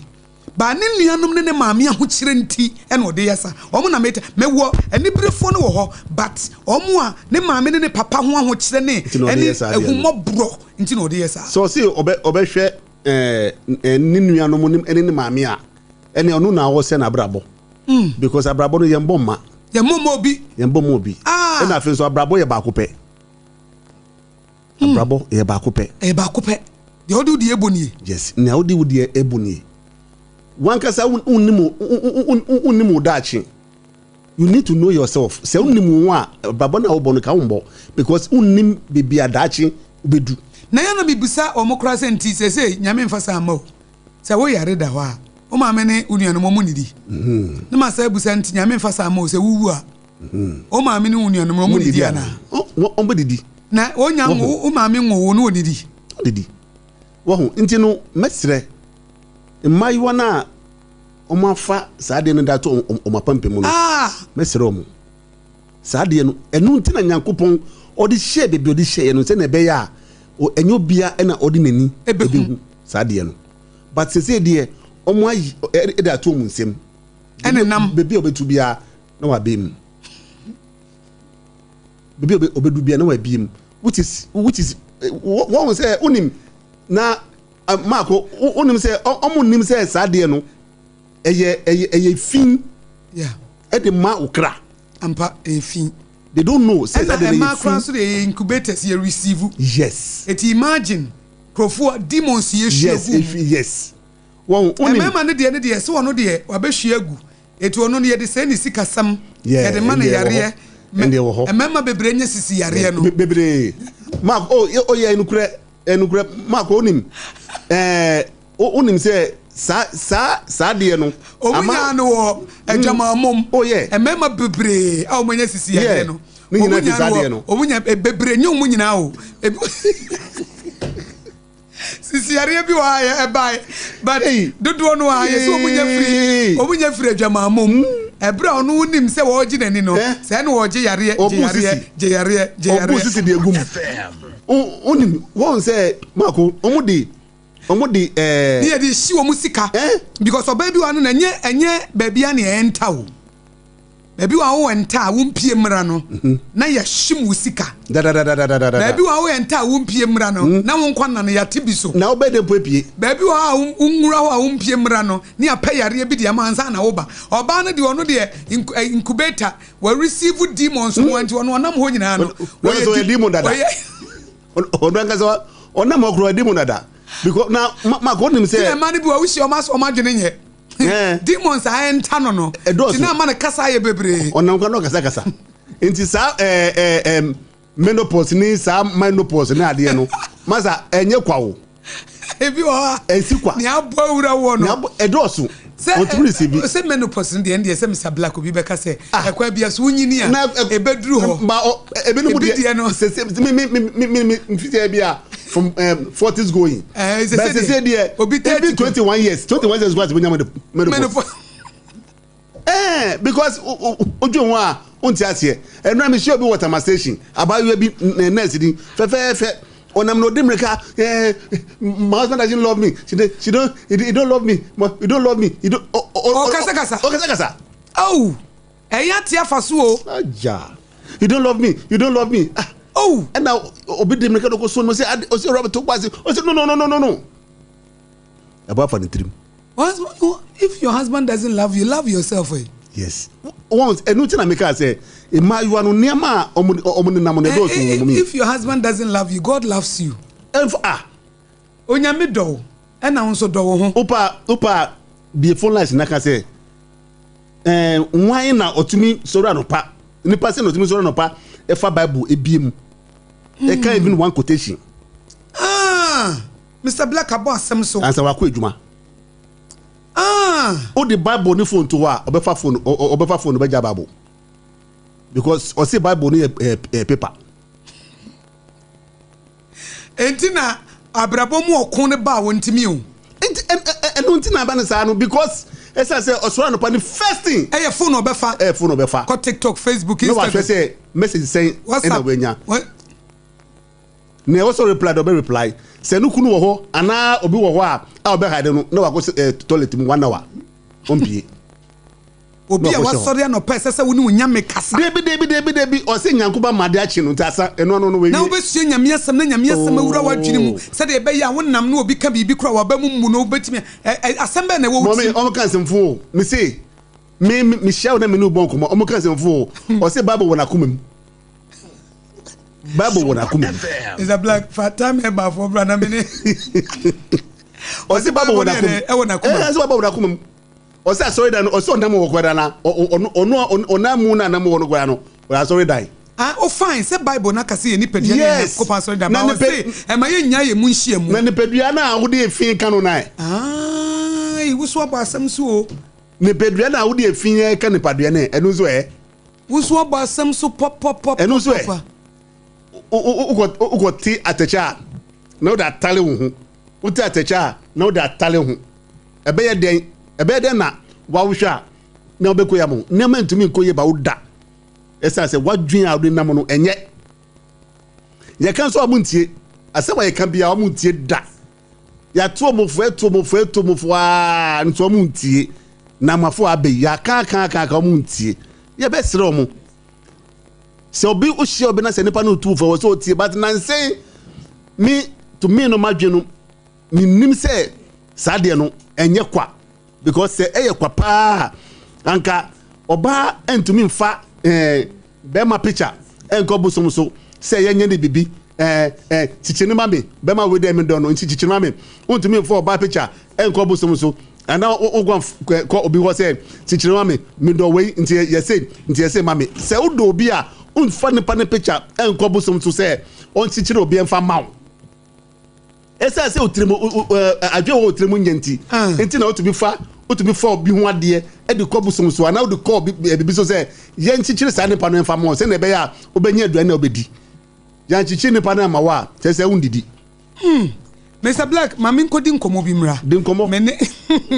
But ne nuanom ne ne maame ahokyerɛ nti na ɔde yɛ saa. Wɔn na meta, mewɔ aniberefoɔ no wɔ hɔ but wɔn a ne maame ne ne papa ho ahokyerɛ ne Nti na ɔde ɛne yɛ saa deɛ no. ahummɔborɔ nti na ɔde yɛ saa. Sɛ ɔse ɔbɛ ɔbɛhwɛ ɛɛ eh, ne nuanom ne ɛne ne maame a, ɛne ɔno na ɔsɛ n'abrabɔ. Because abrabɔ no yɛn bɔ mma. Yɛn mmɔ mma obi. Yɛn bɔ mma obi. Ah! Ɛna afei nso abrabɔ yɛ baako pɛ. Abrabɔ yɛ baako pɛ. Ɛyɛ baako pɛ. Deɛ wode wo deɛ ɛbɔ nie. Yes, nea wode wo deɛ ɛbɔ nie. Wankasa wonnim wonnim wo daakye. You need to know yourself. Sɛ wonnim wo ho a, abrabɔ no a wobɔ no ka wombɔ because wonnim baabi a daakye wobɛdu. Na yɛ na mebisa wɔn koraa sɛ nti seesei Nyame mfa saa mma o, sɛ wo yare da hɔ a, wo maame ne wo nuanom wɔn nnidi? Na masan abisa nti Nyame mfa saa mma o, sɛ wowu a, Wo maame ne wo nuanom no, wɔn didi anaa? Wɔn bɛ didi. Na wɔnya ngo, wo maame ngo wo ne wɔn didi. Wɔn didi. Wɔho nti no mɛsrɛ mmaayewa no a wɔn afa saa adeɛ no de ato wɔn apampam no. Ah! Mɛsrɛ wɔn. Saa adeɛ no, ɛno nti na Nyankopɔn ɔde hyɛɛ baabi ɔde hyɛɛ no sɛnea ɛbɛyɛ a ɛnyɛ obia ɛna ɔde n'ani ɛbɛhu saa adeɛ no. But sese deɛ wɔn ayi ɛde ato wɔn nsam. Ɛne nam. Baabi a ɔbɛtu biara na wabɛn mu baabi a ɔbɛdu bia na wabie mu which is which is wɔn sɛ wonim na maako wonim sɛ ɔmo nim sɛ saa deɛ no ɛyɛ ɛyɛ ɛyɛ fi ɛde ma okra. Ampa ɛyɛ fi. They don't know sɛ saa deɛ no ɛyɛ fi. Ɛna ɛmaa koraa nso deɛ ɛyɛ incubators yɛ receive. Yes. Eti imagine nkurɔfoɔ demons yɛ hyia gu mu. Yes efi yes. Wɔn wonim. Mmarima no deɛ no deɛ sɛ ɔno deɛ wabɛhyia agu. Eti ɔno no yɛde sɛe ne sikasɛm, Yeah, yɛde ma no ɛndeɛ ɛwɔ hɔ. yareɛ. Ɛndeɛ ɛwɔ hɔ. Mmarima bebree nya sisi yareɛ no. Bebree. Mark, oh, oh yeah, ɛnukurɛ, ɛnukurɛ. Mark, onim, ɛɛ, onim sɛ saa saa saa deɛ no. Wɔn nyaa no wɔ adwamammɔ mu. Oh yeah. Mmarima bebree a wɔn anya sisi yareɛ no. Ne nyinaa fi saa deɛ no. Wɔn nya bebree nye wɔn nyinaa o. Ebi. Sisi yareɛ bi wɔ ha yɛ ɛbae but dodoɔ no a yɛ sɛ wɔn nya firi wɔn nya firi adwamammɔ mu ɛberɛ a ɔno nim sɛ wɔregye n'ani no sɛ ɛna wɔregye yareɛ gye yareɛ gye yareɛ gye yareɛ. Ɔbu sisi de egu mu onim wɔn sɛ mako wɔn de wɔn de ɛɛ. Ne yɛ de si wɔn sika because ɔbaa bi wɔ ano na ɛnyɛ ɛnyɛ baabi a na ɛnta o. Baabi wɔ a wowɔ nta a wompie mmra no, na yɛahyem wo sika. Dadadadadadada. Baabi wɔ a woyɛ nta a wompie mmra no, na wo nkwa nna no yɛate bi so. Na wobɛyɛ dɛn mpo apue? Baabi wɔ hɔ a wonwura hɔ a wompie mmra no, ne yɛapɛ yareɛ bi de ama ansa na woba. Ɔbaa no deɛ ɔno deɛ incubator, wa receive demons ho nti ɔno ɔnam hɔ nyinaa no. Ɔyɛ demon dada. Ɔno ankasa ɔnam hɔ koraa demon dada. Because na Mark wonim sɛ. Ti na mmaa no bi wɔ wohyia wɔn asɛ wɔn adwene nyɛ. Demons a ɛnta no no. Ɛdɔɔso. Ti na ama no kasa ayɛ bebree. Ɔnam kwan na ɔkasakasa. Nti saa ɛɛ ɛɛ ɛɛ menopause ne saa menopause ne adeɛ no masa ɛnyɛ kwa o. Ebi wɔ hɔ a. Ɛnsi kwa. Nea abɔ awura wɔ no. Nea abɔ ɛdɔɔso. Sɛ Ɔntumi receive. Sɛ menopause no deɛ ɛndeɛ sɛ Mr Black obi bɛka sɛ ɛkwan bi so wonyini a ebeduru hɔ. Ba ɔ ebinom Ebi deɛ no. Sɛ sɛ mi mi mi mi mi nfisɛ bi a from forties going. Eh, sɛ But sɛ deɛ obi ebi 21 years 21 years kwasi benya menopause. Eh, because odwo ho a wonte aseɛ. Ɛnura mi hyia obi wɔ Tama station abaayewa bi nurse ni fɛfɛɛfɛ ɔnam na odi mmirika eh my husband doesn't love me she don't she don't he, he don't love me he don't love me he don't. Ɔkasakasa. Ɔkasakasa. Oh, ɛyɛ ate afa so o. Aja. You don't love me. You don't love me. Ah. Oh. Ɛna obi di mmirika dɔkɔ so no sɛ ade ɔsɛ ɔrɔ to kwasi ɔsɛ no no no no no no. Ɛbɔ afa ne tirim. If your husband doesn't love you, love yourself. Eh? Yes. Once ɛnu ti na mi kaa sɛ mmaayewa no nneɛma a ɔmo ɔmo nenam no ɛdɔɔso wɔ mu. If your husband doesn't love you, God loves you. Ɛnfa ah. Onyame dɔ wo ɛna wo nso dɔ wo ho. Wopa wopa bie phone lines na ka sɛ ɛɛ nwan na ɔtumi sɔrɔ anɔpa nipa sɛ na ɔtumi sɔrɔ anɔpa ɛfa bible ebie mu ɛka even one quotation. Ah, Mr. Black abɔ asɛm so. Ansa wakɔ adwuma. Ah. Wode Bible ne phone to hɔ a, ɔbɛfa phone, ɔbɛfa phone ɔbɛgya Bible. Because ɔse Bible no yɛ ɛɛ paper. Enti na abrabɔ mu ɔko no ba a wɔntumi o. Nti ɛno nti na aba no saa no because ɛsɛ sɛ ɔsɔre anɔpa ne first thing. Ɛyɛ phone ɔbɛfa. Ɛyɛ phone ɔbɛfa. Kɔ TikTok, Facebook, Instagram. Na wahwɛ sɛ message sɛn ɛna wanya. Nea ɛwɔ sɛ ɔreply de ɔbɛ reply. Sɛ ne kunu wɔ hɔ anaa obi wɔ hɔ a a ɔbɛ hide no na wakɔ eh, toilet mu one hour ɔmpie. Obi a wasɔre anɔpa ɛsɛ sɛ wo ne Onyame kasa. Debi debi debi debi ɔsɛ Nyankopɔn ama ade akye no nti asa ɛno ano no wawie. Na wobɛsua Nyame asɛm na Nyame asɛm awura w'adwene mu sɛdeɛ ɛbɛyɛ a wonam na obi ka biribi koraa w'aba mu mmu no wobɛtumi asɛm bɛn na ɛwɔ wo tirim. Mɔmi ɔmo ka nsɛmfo o mese me mehyia wo na me ne wo bɔ nkɔmmɔ ɔmo ka nsɛmfo o ɔsɛ Bible wɔ n'akoma mu. Bible wɔ n'akoma mu. Mr. Black, fa time ɛbafoɔ bra na mene. Ɔsi Bible wɔ n'akoma mu. Ɛwɔ n'akoma mu. Ɛsɛ Bible wɔ n'akoma mu. Ɔsi asɔredan no, ɔsi ɔnam wɔ koraa na ɔno ɔno ɔnam mu na anam wɔ no koraa no, ɔyɛ asɔredan. Ah, o fine, sɛ Bible na kase yɛ nipadua ne Nyankopɔn asɔredan, ba ɔse ɛma yɛ nya yɛ mu nhyia mu. Na nipadua no a wode efi ka no na ɛ. Ah, wusu abɔ asɛm so o. Nipadua no a wode efi ka nipadua no ɛ, ɛno nso ɛ. Wo nso abɔ asɛm so pɔpɔpɔpɔpɔ. Ɛno nso ɛ, wokɔte atɛkyɛ a, na wode atale wo ho. Wote atɛkyɛ a, na wode atale ho. Ɛbɛyɛ dɛn? Ɛbɛyɛ dɛn na woahwɛ a na wobɛkɔ yɛ ama wo? Nneɛma ntumi nkɔ yie ba wo da. Ɛsiane sɛ w'adwene a wode nam no ɛnyɛ. Yɛka nso a wɔntie. Asɛm a yɛka biara wɔntie da. Yɛato wɔn fo, atu wɔn fo, atu wɔn fo aa nso wɔn ntie. Namafo abɛ yi, yɛaka aka aka aka wɔn ntie. Yɛbɛsrɛ wɔn. Sɛ obi wohyia obi na sɛ nipa no tu fo wɔ sɛ otie but nanse me to me no madwe no menim sɛ saa deɛ no ɛnyɛ kwa because sɛ ɛyɛ kwa paa anka ɔbaa ntumi nfa ɛɛ eh, Bɛma picture ɛnkɔ bosom so sɛ yɛnyɛ ne bibi eh eh kyikyiri no ma me bɛma wei dɛ me dɔ no nti kyikyiri ma me wontumi nfa ɔbaa picture ɛnkɔ bosom so anaa wokɔ kɔ obi hɔ sɛ kyikyiri ma me me dɔ wei nti yɛ sei nti yɛ sei ma me sɛ wodɔ obi a wonfa nipa ne picture ɛnkɔ bosom so sɛ ɔnkyikyiri obi ɛnfa ma wo. Esiane sɛ otirim adwene wɔ otirim nyɛ nti, ah. nti na wotumi fa wotumi fa obi ho adeɛ de kɔ bosom so anaa wode kɔ obi biribi so sɛ yɛnkyekyere saa nipa no mfa ma sɛnea ɛbɛyɛ a wobɛnya aduane na wobɛdi. Yɛankyekyere nipa no ama wo a, kyerɛ sɛ wondidi. Hmm. Mr. Black, ma menkɔdi nkɔmmɔ bi mmra. Di nkɔmmɔ. Me ne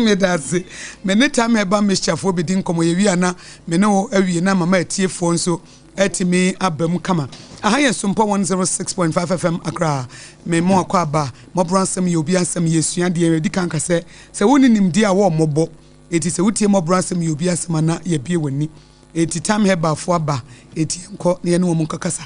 meda ase. Me ne Tam Herbal Mixture-foɔ bɛdi nkɔmmɔ. Yɛwie a na me ne wo awie na mama atiefoɔ nso atumi aba mu kama. Aha yɛ Sompɔ 106.5 FM Accra. Me mo akɔ aba. Mmɔborɔ asɛm yɛ obi asɛm. Yɛsua deɛ yɛdi kan ka sɛ, sɛ wonni nimdeɛ a wɔ mmɔbɔ. Enti sɛ wotie mmɔborɔ asɛm yɛ obi asɛm a na yɛabue w'ani. Enti Tam Herbal foɔ aba. Enti yɛnkɔ na yɛne wɔn nkɔkasa.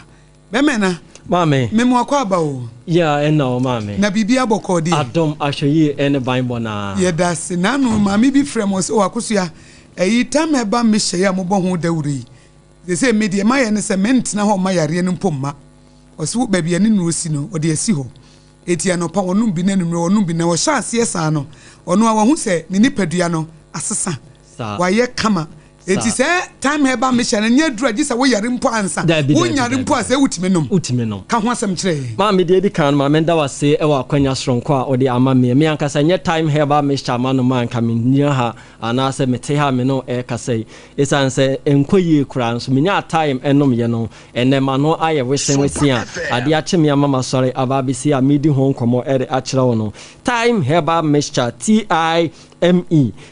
Bɛmɛ na. Maame. Me mo akɔ aba o. Yeah, ɛna o maame. Na biribi abɔkɔɔ deɛ. Adom, ahwɛyie ɛne banbɔ naa. Yɛda ase. Naano maame bi frɛ me ɔse, oh Akosua, ɛyi Tam Herbal mixture yi a mobɔ ho dawuro yi, Seesei me deɛ mayɛ ne sɛ mentena hɔ mma yareɛ no mpo mma. Ɔse wo baabi a ne nnuro si no ɔde asi hɔ. Enti anɔpa ɔnom bi na anwummerɛ ɔnom bi na ɔhyɛ aseɛ saa no ɔno a wahu sɛ ne nipadua no asesa. Wayɛ kama. Enti sɛ Thyme Herbal Mixture no nyɛ aduro a gye sɛ woyare mpo ansa. Wonyare mpo a sɛ wotumi nom. Wotumi nom. Ka ho asɛm kyerɛ yɛn. Maame deɛ edi kan no ma menda wo ase wɔ akwanya soronko a wode ama me. Me ankasa nyɛ Thyme Herbal Mixture manom a anka mennyina ha Anaasɛ mete ha a me ne wo rekasa yi, esiane sɛ ɛnkɔ yie koraa nso, menyaa time nomyɛ no. Ɛnnɛ m'ano ayɛ wesewese a adeɛ akye me ama masɔre aba abɛsi a meredi ho nkɔmmɔ de akyerɛ wo no. Thyme Herbal Mixture, TIME,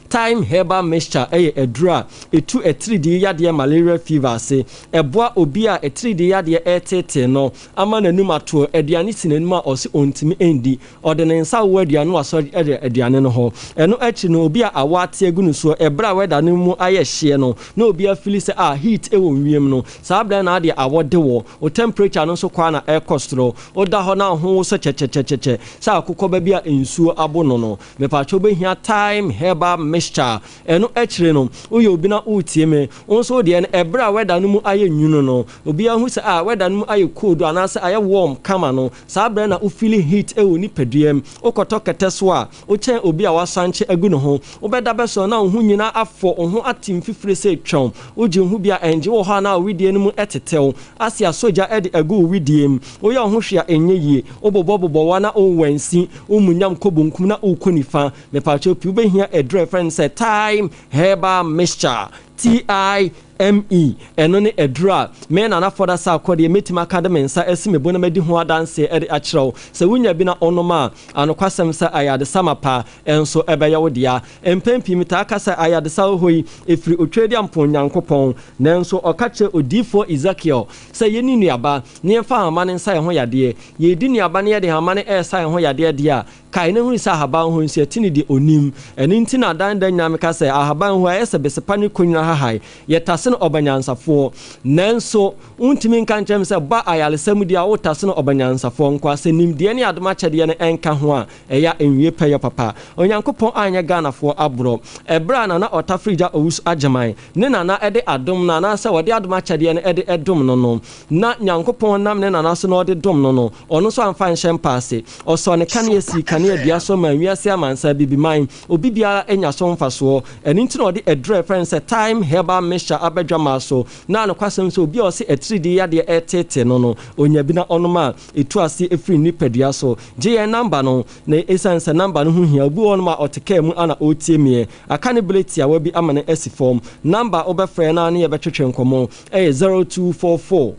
Thyme Herbal Mixture yɛ aduro a ɛtu atiridii yadeɛ malaria fever ase. Ɛboa obi a atiridii yadeɛ reteetee no ama n'anum ato, aduane si n'anim a ɔse ɔntumi ndi. Ɔde ne nsa wowɔ aduane no wasɔ de aduane no hɔ. Ɛno akyiri no obi a awɔ ate agu no soɔ ɛberɛ a wɛda no mu ayɛ hyeɛ no na obi afili sɛ ah heat wɔ wiem no saa berɛ no na adeɛ awɔ de wɔ. Wo temperature no nso kɔ ara na ɛrekɔ soro. Woda hɔ na wo ho wosɔ kyɛkyɛkyɛkyɛ sɛ akokɔ ba bi a nsuo abo no no. Mepakyɛ wobɛhia thyme herbal mixture. Ɛno akyire no woyɛ obi na woretie me wo nso wo deɛ no ɛberɛ a wɛda no mu ayɛ nwunu no obiara hu sɛ ah wɛda no mu ayɛ cold anaasɛ ayɛ warm kama no Saa berɛ na wo feeli heat wɔ wo nipadua mu, wokɔtɔ kɛtɛ so a, wokyɛn obi a wasankye agu ne ho, wobɛda bɛsɔre na wo ho nyinaa afɔ, wo ho ate mfifire sɛ twam, wogye wo ho bi a ɛngye, wowɔ hɔ a na wo wedeɛ no mu tetew, ase asɔ gya de agu wo wedeɛ mu, woyɛ wo ho hwee a ɛnyɛ yie, wobobɔbobɔ wo a na wowansi, wo munyam kɔ bonkum na wokɔ nifa, mepaakyɛw pii wobɛhia. Wobɛhia aduro a yɛfrɛ no sɛ Thyme Herbal Mixture, TIME. Ɛno ne aduro a me Nana Fɔda Sarkodie mɛtumi aka de me nsa asi me bo na madi ho adanseɛ de akyerɛ wo. Sɛ wonya bi na wonom a, anokwasɛm sɛ ayaresa mapa nso bɛyɛ wo dea. Mpɛn pii metaa ka sɛ ayaresa wɔ hɔ yi, ɛfiri Otwedeampɔn Nyankopɔn. Nanso ɔka kyerɛɛ odiyifoɔ Ezekiel sɛ yɛnni nnuaba na yɛmfa hama no nsa yɛn ho yadeɛ. Yɛredi nnuaba na yɛde hama no resa yɛn ho yadeɛ deɛ a, kae na hunu sɛ ahaban hɔ nso yɛte no deɛ ɔnim. Ɛno nti na dan da nyinaa meka sɛ, ahaban hɔ ayɛ sɛ besepa ne konyina hahae. Yɛtase no ɔbanyansafoɔ. Nanso wontumi nka nkyerɛ me sɛ ba ayaresa mu deɛ a wotase no ɔbanyansafoɔ nkoa. Sɛ nimdeɛ ne adom akyɛdeɛ no nka ho a, ɛyɛ a ɛnwie pɛyɛ papa. Onyankopɔn anyɛ Ghanafoɔ aborɔ. Ɛberɛ a Nana Ɔtafrigya Owusu Agyeman ne Nana de adom no anaasɛ wɔde adom akyɛdeɛ no de dom no no, na Nyankopɔn nam ne Nana so na ɔde dom no no, ɔno nso amfa anhyɛ mpa ase. Ɔsɔɔ ne kanea sii kanea dua so maa wiase amansan, Abibiman, obi biara anya so mfasoɔ. Ɛno nti na ɔde aduro a yɛfrɛ no sɛ Thyme Herbal Mixture aba dwamaa so. Na nokwasɛm sɛ obi a ɔse atiridii yadeɛ reteetee no no, ɔnya bi na ɔnom a, ɛtu aseɛ firi ne nipadua so. Gye yɛn namba no, na ɛsiane sɛ namba no ho hia, obi wɔ hɔnom a ɔte kaa mu a na ɔretie meɛ. Aka ne berɛ tiawa bi ama no asi fam. Namba a wobɛfrɛ na ne yɛbɛtwetwe nkɔmmɔ yɛ 0244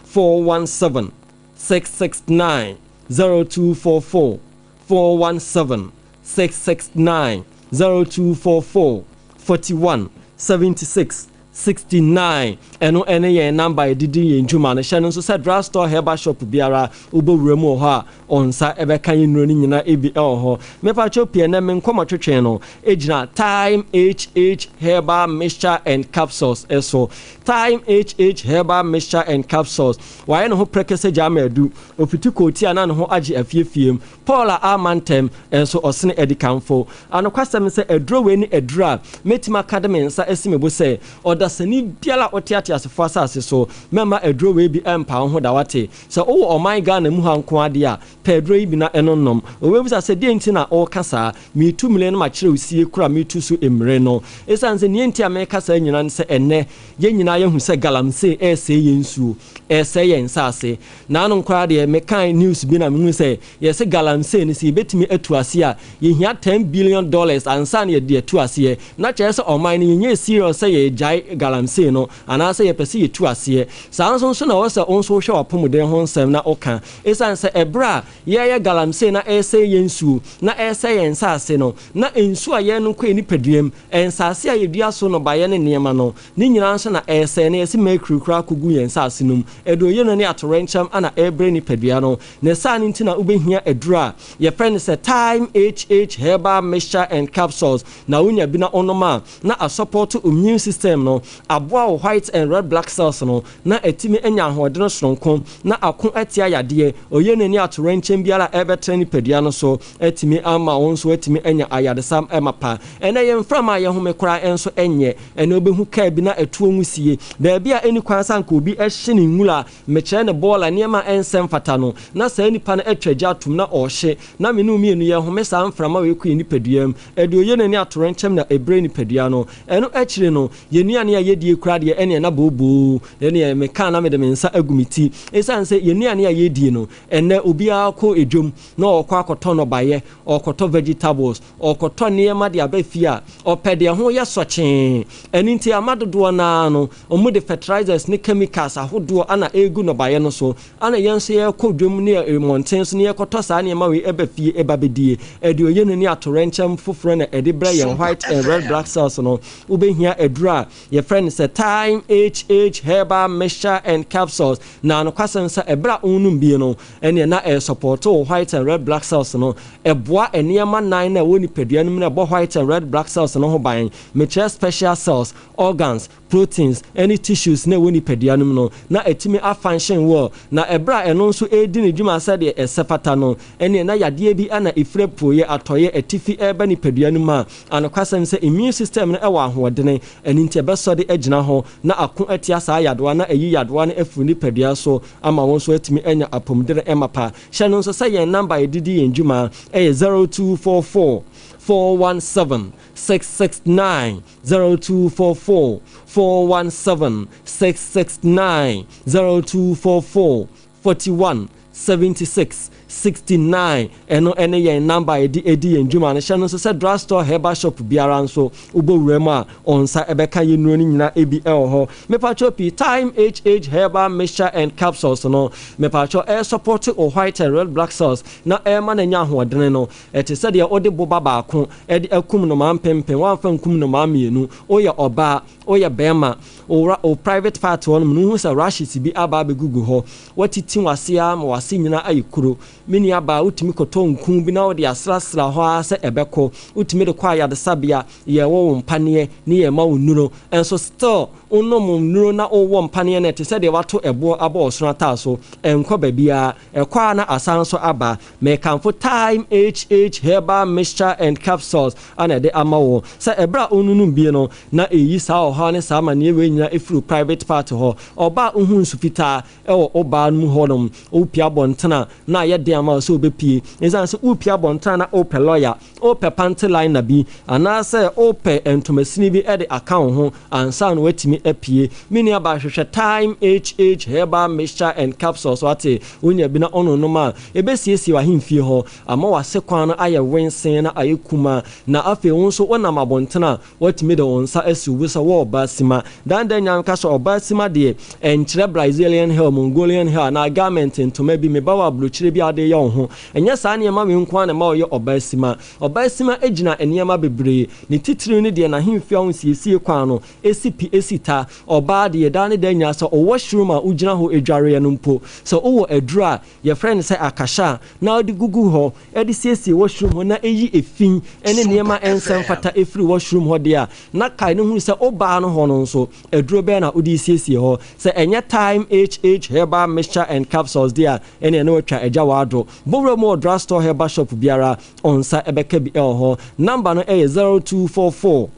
417 669, 0244 417 669, 0244 41 76 69. Ɛno ne yɛn namba a yɛde di yɛn dwuma no. Hyɛ no nso sɛ drug store, herbal shop biara wobɔ wura mu wɔ hɔ a, wo nsa bɛka yɛn nnuro no nyinaa bi wɔ hɔ. Mepakyɛw pii ɛnnɛ me nkɔmmɔtwetwe no gyina Thyme HH Herbal Mixture and Capsules so. Thyme HH Herbal Mixture and Capsules, wayɛ ne ho prɛkɛsɛ gya ama adu, ofiti kootia na ne ho agye afiefiem. Paul a amma ntɛm nso ɔsene adikanfo. Anokwasɛm ne sɛ aduro wei ne aduro a mɛtumi aka de me nsa asi me bo sɛ ɔdasani biara a ɔte ateasefo asase so, mɛmma aduro wei bi mpa wo ho da wate. Sɛ wowɔ ɔman Ghana mu ha nko ara deɛ a, pɛ aduro yi bi na ɛno nom. Wobɛbisa sɛ deɛn nti na woreka saa? Meretu mmire no makyerɛ wo sie koro a meretu so mmire no. Ɛsiane sɛ nea enti a mereka saa nyinaa ne sɛ ɛnnɛ yɛn nyinaa yɛahu sɛ galamsey resɛe yɛn nsuo, ɛresɛe yɛn nsase. Nanom koraa deɛ mekae news bi na mehuu sɛ yɛse galamsey no sɛ yɛbɛtumi atu aseɛ a yɛhia ten billion dollars ansa na yɛde atu aseɛ. Na kyerɛ sɛ ɔman no yɛnyɛɛ serious sɛ yɛregyae galamsey no anaasɛ yɛpɛ sɛ yɛtu aseɛ. Saa nso nso na ɛwɔ sɛ wo nso wohwɛ w'apɔmuden ho nsɛm na woka. Ɛsiane sɛ ɛberɛ a yɛreyɛ galamsey na ɛresɛe yɛn nsuo na ɛresɛe yɛn nsase no, na nsuo a yɛrenom kɔ yɛn nipaduam, nsase a yɛdua so nnɔbaeɛ ne nneɛma no, Ne nyinaa nso na ɛresɛe na yɛse mercury koraa kɔgu yɛn nsase no mu. Aduoyɛ no ne atowerɛnkyɛm na ɛrebrɛ nipadua no. Ne saa no nti na wobɛhia aduro a yɛfrɛ no sɛ Thyme HH Herbal Mixture and Capsules na wonya bi na wonom a na asɔpɔto immune system no, aboa wo white and red black cells no na atumi anya ahoɔdene sononko na ako atia yadeɛ, oye no ne atowerɛnkyɛm biara a ɛrebɛtena nipadua no so atumi ama wo nso woatumi anya ayaresa mapa. Ɛnnɛ yɛn mframa a yɛhome koraa nso nyɛ. Ɛnnɛ wobɛhu kaa bi na ɛtoɔ nwusie. Baabi a ɛnni kwan sɛ anka obi hye ne nwura, mekyerɛ ne bɔɔla, nneɛma a ɛnsɛ mfata no, na saa nipa no atwa gya atom na ɔrehye. Na me ne wo mmienu yɛhome saa mframa wei kɔ yɛn nipadua mu. Ɛde oye ne atorenkyɛm na ɛbrɛ nipadua no. Ɛno akyiri no, yɛn nnuane a yɛdie koraa deɛ ɛneɛ na booboo. Ɛneɛ meka na mede me nsa agu me ti. Ɛsiane sɛ yɛn nnuane a yɛdie no, ɛnnɛ obiara kɔ dwam na ɔrekɔ akɔtɔ nnɔbaeɛ, ɔrekɔtɔ vegetables, ɔrekɔtɔ nneɛma de aba fie a, ɔpɛ deɛ ɛho yɛ sɔkyee. Ɛno nti ama dodoɔ no ara no, wɔde fertilizers ne chemicals ahodoɔ na ɛregu nnɔbaeɛ no so. Ɛna yɛn nso yɛrekɔ dwam ne mmɔnten so na yɛrekɔtɔ saa nneɛma wei ba fie ba bɛdie. Ɛde oyene ne atoyerɛnkyɛm foforɔ na ɛde brɛ yɛn white and red blood cells no. Wobɛhia aduro a yɛfrɛ no sɛ Thyme HH Herbal Mixture and Capsules. Na nokwasɛm sɛ ɛberɛ a wonom bi no, ɛneɛ na ɛresupɔɔto wo white and red blood cells no. Ɛboa nneɛma nan no a ɛwɔ nipadua no mu na ɛbɔ white and red blood cells no ho ban. Mekyerɛ special cells, organs, proteins, ne tissues no a ɛwɔ nipadua no mu no, na atumi afunction well. Na ɛberɛ a ɛno nso redi ne dwuma sɛdeɛ ɛsɛ fata no, ɛneɛ na yadeɛ bi na ɛfiri apueɛ, atɔeɛ, atifi reba nipadua no mu a, anokwasɛm sɛ immune system no wɔ ahoɔdene, ɛno nti ɛbɛsɔre agyina hɔ na ako atia saa yadewa na ayi yadewa no afiri nipadua so ama wo nso atumi anya apɔmuden mapa. Hyɛ no nso sɛ yɛn namba a yɛde di yɛn dwuma yɛ 0244 417 669, 0244 417 669, 0244 41 76. 69. Ɛno ɛne yɛn number a yɛde edi yɛn dwuma no. Hyɛ no nso sɛ drugstore, herbal shop biara nso, wobɔ wura mu a, ɔnsa ɛbɛka yɛn nnuro no nyinaa ebi ɛwɔ hɔ. Mepatwɛ pii, Time HH Herbal Mixture and Capsules no, mepatwɛ, ɛyɛ support o white and red blood cells na ɛma no anya ahoɔdene no. Ɛte sɛ deɛ wode boba baako ɛde akum nnomaa mpempem, woamfa nkum nnomaa mmienu. Woyɛ ɔbaa, woyɛ bɛrima, wo private part hɔ nom no, wohu sɛ rashes bi aba abɛgugu hɔ, watiti wase a ma wase nyinaa ayɛ kuro. Me nua baa, wotumi kɔtɔ nku bi na wode asrasra hɔ ara sɛ ɛbɛkɔ. Wotumi de kɔ ayadesabea, yɛwɔ wo mpaneɛ ne yɛma wo nnuro, ɛnso still wonom nnuro na wowɔ mpaneɛ no, ɛte sɛ deɛ wato ɛboɔ abɔ ɔsono ataa so. Ɛnkɔ baabiara, ɛkɔ a na asan so aba. Mekamfo Time HH Herbal Mixture and Capsules ana ɛde ama wo sɛ ɛberɛ a wonunum bie no na ɛyi saa ɔhaw ne saa amanneɛ wei nyinaa ɛfiri private part hɔ. Ɔbaa, wohu nsu fitaa ɛwɔ ɔbaa no mu hɔnom, wopie abɔntene a na ayɛ den ama wo sɛ wobɛpie, ɛsiane sɛ wopie abɔntene na wopɛ lɔya, wopɛ panty liner bi anaasɛ wopɛ ntomasini bi de aka wo ho ansa na woatumi apue. Me nua baa, hwehwɛ Time HH Herbal Mixture and Capsules. Wate, wonya bi na ɔnonom a, ɛbɛsiesie w'ahemfie hɔ ama w'ase kwan no ayɛ wensen na ayɛ kuma, na afei wo nso wonam abɔntene a, woatumi de wo nsa asi wo bo sɛ wɔ ɔbaa sima. Dandan nyame ka sɛ ɔbaa sima deɛ, ɛnkyerɛ Brazilian hair, Mongolian hair anaa garment, ntoma bi meba wɔ aburokyire bi a wode yɛ wo ho. Ɛnyɛ saa nneɛma wei nko ara na ɛma ɔyɛ ɔbaa sima. Ɔbaa sima gyina nneɛma bebree, ne titiriw ne deɛ n'ahemfie a ɔnsiesie kwan no ɛsi pi ɛsi ta. Ɔbaa deɛ, daa ne daa nyinaa, sɛ ɔwɔ washroom a wogyina hɔ adwareɛ no mpo, sɛ wowɔ aduro a yɛfrɛ no sɛ akahya a na wode gugu hɔ de siesie washroom hɔ na ɛyi efi ne nneɛma ɛnsɛ mfata ɛfiri washroom hɔ deɛ a, na kae no hunu sɛ wobaa no hɔ no nso, aduro bɛɛ na wode siesie hɔ. Sɛ ɛnyɛ Time HH Herbal Mixture and Capsules deɛ a, ɛneɛ na watwa agya w'ado. Bowura mu wɔ drugstore, herbal shop biara, ɔnsa ɛbɛka bi ɛwɔ hɔ. Number no ɛyɛ 0244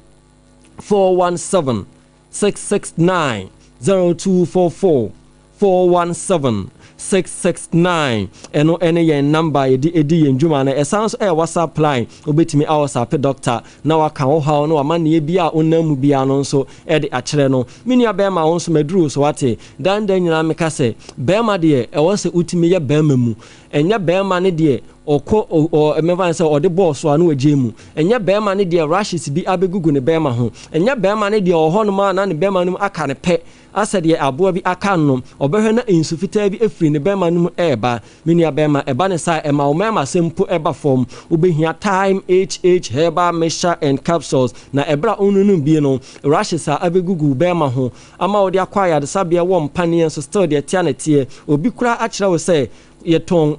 417 669, 0244 417 669. Ɛno ɛne yɛn number yɛde ɛdi yɛn dwuma no. Ɛsan so ɛyɛ WhatsApp line. Wobɛtumi a WhatsApp doctor na waka wo haw na wama nneɛ bi a wonam mu biara no nso ɛde akyerɛ no. Me nua bɛrima, wo nso maduru so, wate. Dandan nyinaa meka sɛ bɛrima deɛ, ɛwɔ sɛ wotumi yɛ bɛrima mu. Ɛnyɛ bɛrima ne deɛ ɔkɔ ɔ mɛfa sɛ ɔde bɔɔl so a na wagye mu. Ɛnyɛ bɛrima ne deɛ rashes bi abɛgugu ne bɛrima ho. Ɛnyɛ bɛrima ne deɛ ɔwɔ hɔnom a na ne bɛrima no mu aka ne pɛ asɛ deɛ aboa bi aka no, ɔbɛhwɛ na nsu fitaa bi afiri ne bɛrima no mu ɛreba. Me nua bɛrima, ɛba ne saa, ɛma wo mmarima sɛ mpo ɛba fam. Wobɛhia Time HH Herbal Mixture and Capsules na ɛberɛ a wonunum bie no, rashes a abɛgugu wo bɛrima ho ama wode akɔ ayaresabea wɔ mpaneɛ nso, still deɛ tea ne teɛ. Obi koraa akyerɛ wo sɛ yɛtɔn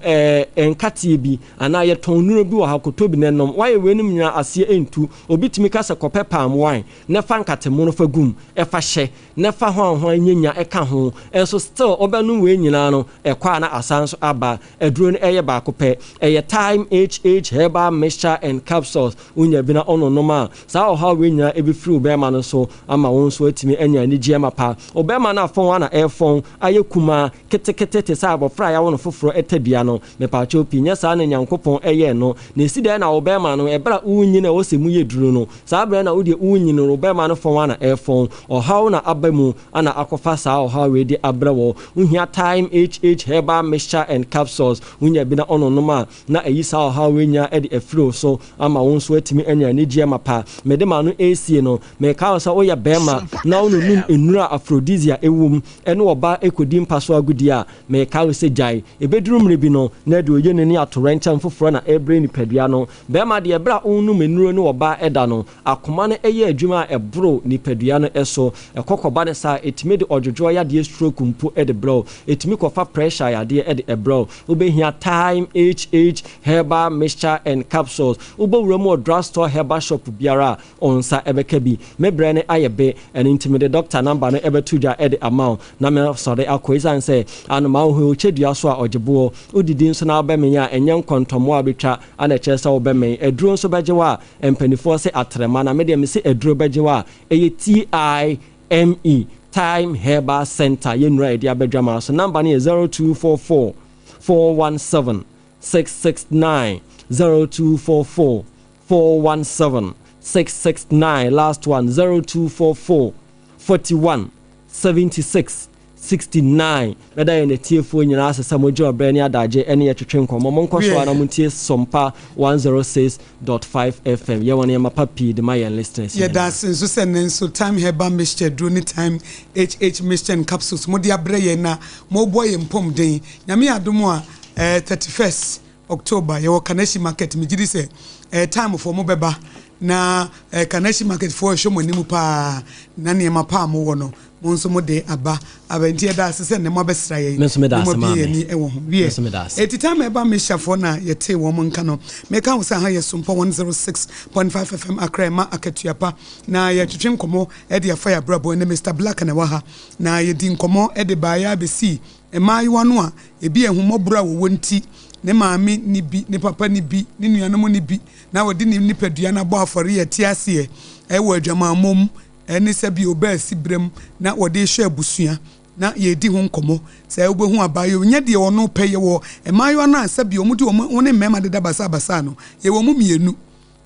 nkateɛ bi anaa yɛtɔn nnuro bi wɔ ha, kɔtɔ bi na ɛnom. Wayɛ weinom nyinaa, aseɛ ɛntu. Obi tumi ka sɛ kɔpɛ palm wine na fa nkatemo no fa gum, ɛfa hyɛ na fa hwanhwan nyanya ɛka ho, ɛnso still ɔbɛnom wei nyinaa no, ɛkɔ a na asan so aba. Aduro no ɛyɛ baako pɛ, ɛyɛ Time HH Herbal Mixture and Capsules. Wonya bi na ɔnonom a, saa ɔhaw wei nyinaa ɛbɛfiri wo bɛrima no so ama wo nso atumi anya anigyeɛ mapa. Wo bɛrima no afɔn a na ɛrefɔn ayɛ kumaa ketekete te sɛ abɔfra a yɛawo no foforɔ ɛtadua no, mepaakyɛw pii, nyɛ saa na Nyankopɔn ɛyɛɛ no. Na ɛsi dɛn na wo bɛrima no, ɛberɛ a wonyin a ɛwɔ sɛ mu yɛ duru no, saa berɛ na wodeɛ wonyin no, wo bɛrima no fɔn a na ɛrefɔn? Ɔhaw na aba mu ana akɔfa saa ɔhaw wei de abrɛ wɔ. Wohia Time HH Herbal Mixture and Capsules. Wonya bi na ɔnonom a, na ɛyi saa ɔhaw wei nyinaa de afiri wo so ama wo nso atumi anya anigyeɛ mapa. Mede ma no ɛresie no, meka wo sɛ woyɛ bɛrima na wononum nnuro a aphrodisiac ɛwɔ mu ɛne ɔbaa ɛkɔdi mpa so agodie a, meka wo sɛ gyae. Ɛbɛduru mmerɛ bi no, na ɛde oyene ne atoyerɛnkyɛm foforɔ na ɛrebrɛ nipadua no. Bɛrima deɛ, ɛberɛ a wonum nnuro ne ɔbaa ɛda no, akoma no ɛyɛ adwuma a ɛboro nipadua no so. Ɛkɔ kɔba no saa, ɛtumi de ɔdwodwoɔ yadeɛ, stroke mpo de brɛ wo. Ɛtumi kɔfa pressure yadeɛ de ɛbrɛ wo. Wobɛhia Time HH Herbal Mixture and Capsules. Wobɛwura mu wɔ drugstore, herbal shop biara a, ɔnsa ɛbɛka bi. Me brɛ no ayɛ be, ɛno nti mede doctor number no ɛbɛto dwa ɛde ama wo na mesɔre akɔ, ɛsiane sɛ anomaa wo ho ɔkyɛ dua so a ɔgye boɔ. Wodidi nso na wobɛmɛn a, ɛnyɛ nkɔntɔmmoa a wobɛtwa ana ɛkyerɛ sɛ wobɛmɛn. Aduro nso bɛgye wo a, mpanimfoɔ sɛ atrɛma, na medeɛ mese aduro bɛgye wo a, ɛyɛ TIME, Time Herbal Center. Yɛnnura yɛde abɛdwama so. Number no yɛ 0244 417 669, 0244 417 669. Last one, 0244 41 76. 69. Mɛda yɛn atiefoɔ nyinaa ase sɛ mogye ɔbrɛ ne adagye ne yɛ twetwe nkɔmmɔ. Monkɔ so ara na montie Sompa 106.5 FM. Yɛwɔ nneɛma pa pii de ma yɛn listeners Yɛda nyinaa. ase nso sɛ nnɛ nso Thyme Herbal Mixture duro ne Thyme HH Mixture and Capsules mode abrɛ yɛn na moboa yɛn mpɔmuden. Nyame yɛ adom a, eh, 31st October yɛwɔ Kaneshie Market. Megye di sɛ eh, Thyme foɔ mobɛba na eh, Kaneshie Market foɔ ɛhwɛ mo anim paa na nneɛma pa a mowɔ no Mo nso mo de aba aba nti yɛda ase sɛ nnɛ moabɛsra yɛn Me nso meda na ase moabue yɛn maame. ani wɔ ho. Me Wiɛ, nso meda ase. eti time a ɛba Mesiafoɔ na yɛtee wɔn nka no, meka wo sɛ aha yɛ Sompa 106.5 FM Accra ɛma akatua pa na yɛtwetwe nkɔmmɔ de afa yɛn abrabɔ. Ɛnnɛ Mister Black na ɛwɔ ha na yɛdi nkɔmmɔ de baeɛ ara bɛsii mmaayewa no a ebi ahummɔborɔ a wɔwɔ nti ne maame nni bi, ne papa nni bi, ne nuanom nni bi na wɔde ne nipadua no abɔ afɔre a ɛte aseɛ wɔ adwamammɔ mu Ɛne sɛ bio bɛɛ siberɛm na wɔde rehwɛ abusua na yɛredi ho nkɔmmɔ sɛ wobɛhu abaayewa nyɛ deɛ ɔno pɛ yɛwɔ mmaayewa no a sɛbi wɔn de wɔn ne mmarima deda basaa basaa no yɛwɔ mu mmienu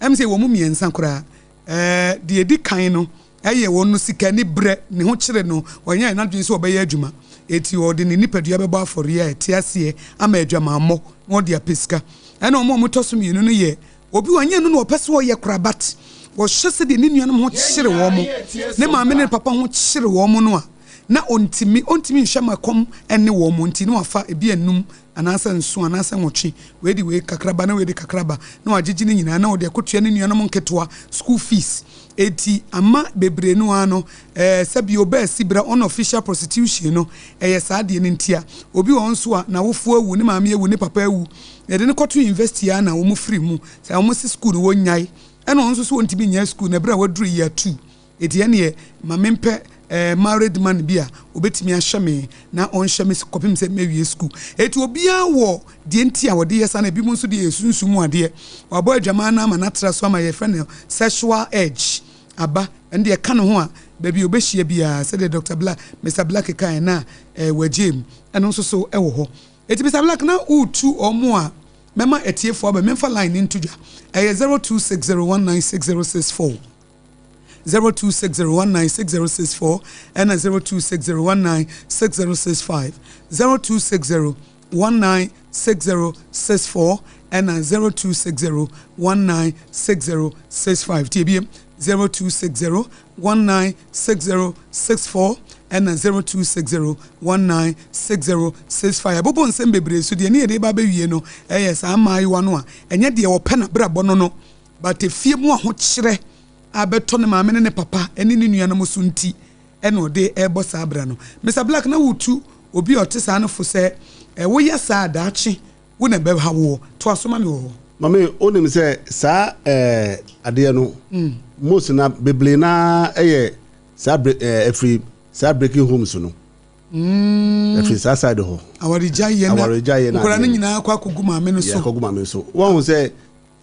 ɛm sɛ yɛwɔ mu mmiɛnsa koraa ɛɛ deɛ ɛdi kan no ɛyɛ wɔn no sika ni berɛ ne ho kyere no ɔnyɛ n'adwene sɛ ɔbɛyɛ adwuma eti ɔde ne nipadua bɛbɔ afɔreɛ a ɛte aseɛ ama adwamammɔ na ɔde apɛ sika ɛna wɔn a wɔtɔ so mmienu no yɛ Obi wɔ hɔ, ɛnyɛ ɛno na ɔpɛ sɛ ɔyɛ koraa but ɔhwɛ sɛdeɛ ne nuanom ho kyere wɔn, ne maame ne ne papa ho kyere wɔn no a, na ɔntumi, ɔntumi nhwɛ ma ɛkɔm nne wɔn nti na wafa ebi anum anaasɛ nson anaasɛ nwɔtwe, wei de wei kakra ba na wei de kakra ba na wagyegye ne nyinaa na ɔde akɔtua ne nuanom nketewa school fees. Enti ama bebree no ara no, eh, sɛbi ɔbaa sibra unofficial prostitution no, ɛyɛ saa adeɛ no ntia. Obi wɔ hɔ nso a, n'awofoɔ awu, ne maame awu, ne papa awu, Yɛde no kɔto university ara na wɔn firi mu sɛ wɔn se school no wɔnyae ɛna ɔno nso so ɔntumi nyae school no ɛberɛ a waduru year two eti ɛneɛ ma mempɛ eh, married man bi a ɔbɛtumi ahwɛ me na ɔnhwɛ me kɔpem sɛ mɛwie school. Eti obiara wɔ deɛ nti a wɔde yɛ saa na ebinom nso deɛ yɛ sunsum mu adeɛ. Wabɔ adwaman no ama no atra so ama yɛfrɛ no sexual urge aba ɛno deɛ ɛka ne ho a baabi a ɔbɛhyia biara sɛdeɛ Doctor Black, Mister Black kaeɛ no a eh, wagyee mu ɛno nso so ɛwɔ hɔ. Enti Mister Black na woretu wɔn a mɛma atiefo aba memfa line no nto dwa. Ɛyɛ 0260196064, 0260196064 ɛna 0260196065, 0260196064 ɛna 0260196065. Tie biem, 0260 196064 ɛna 0260196065. Yɛabobɔ nsɛm bebree so, deɛ ne yɛde reba abɛwie no ɛyɛ saa mmaayewa no a ɛnyɛ deɛ wɔpɛ n'abrabɔ no no but efie mu ahokyerɛ a bɛtɔ ne maame ne ne papa ne ne nuanom so nti ɛna ɔde ɛrebɔ saa bra no. Mister Black na wotu obi a ɔte saa no fo sɛ woyɛ saa a daakye Wo na ɛbɛha woɔ. Toa so ma me wɔ hɔ. Mame wonim sɛ saa eh, adeɛ no most na bebree na ɛyɛ saa bre eh, ɛfiri saa breaking homes no ɛfiri saa side hɔ. Awaregyaeɛ na Awaregyaeɛ na nkwadaa no adeɛ no. nyinaa kɔ akɔgu maame no Yɛ so. akɔgu maame no so. Wɔn sɛ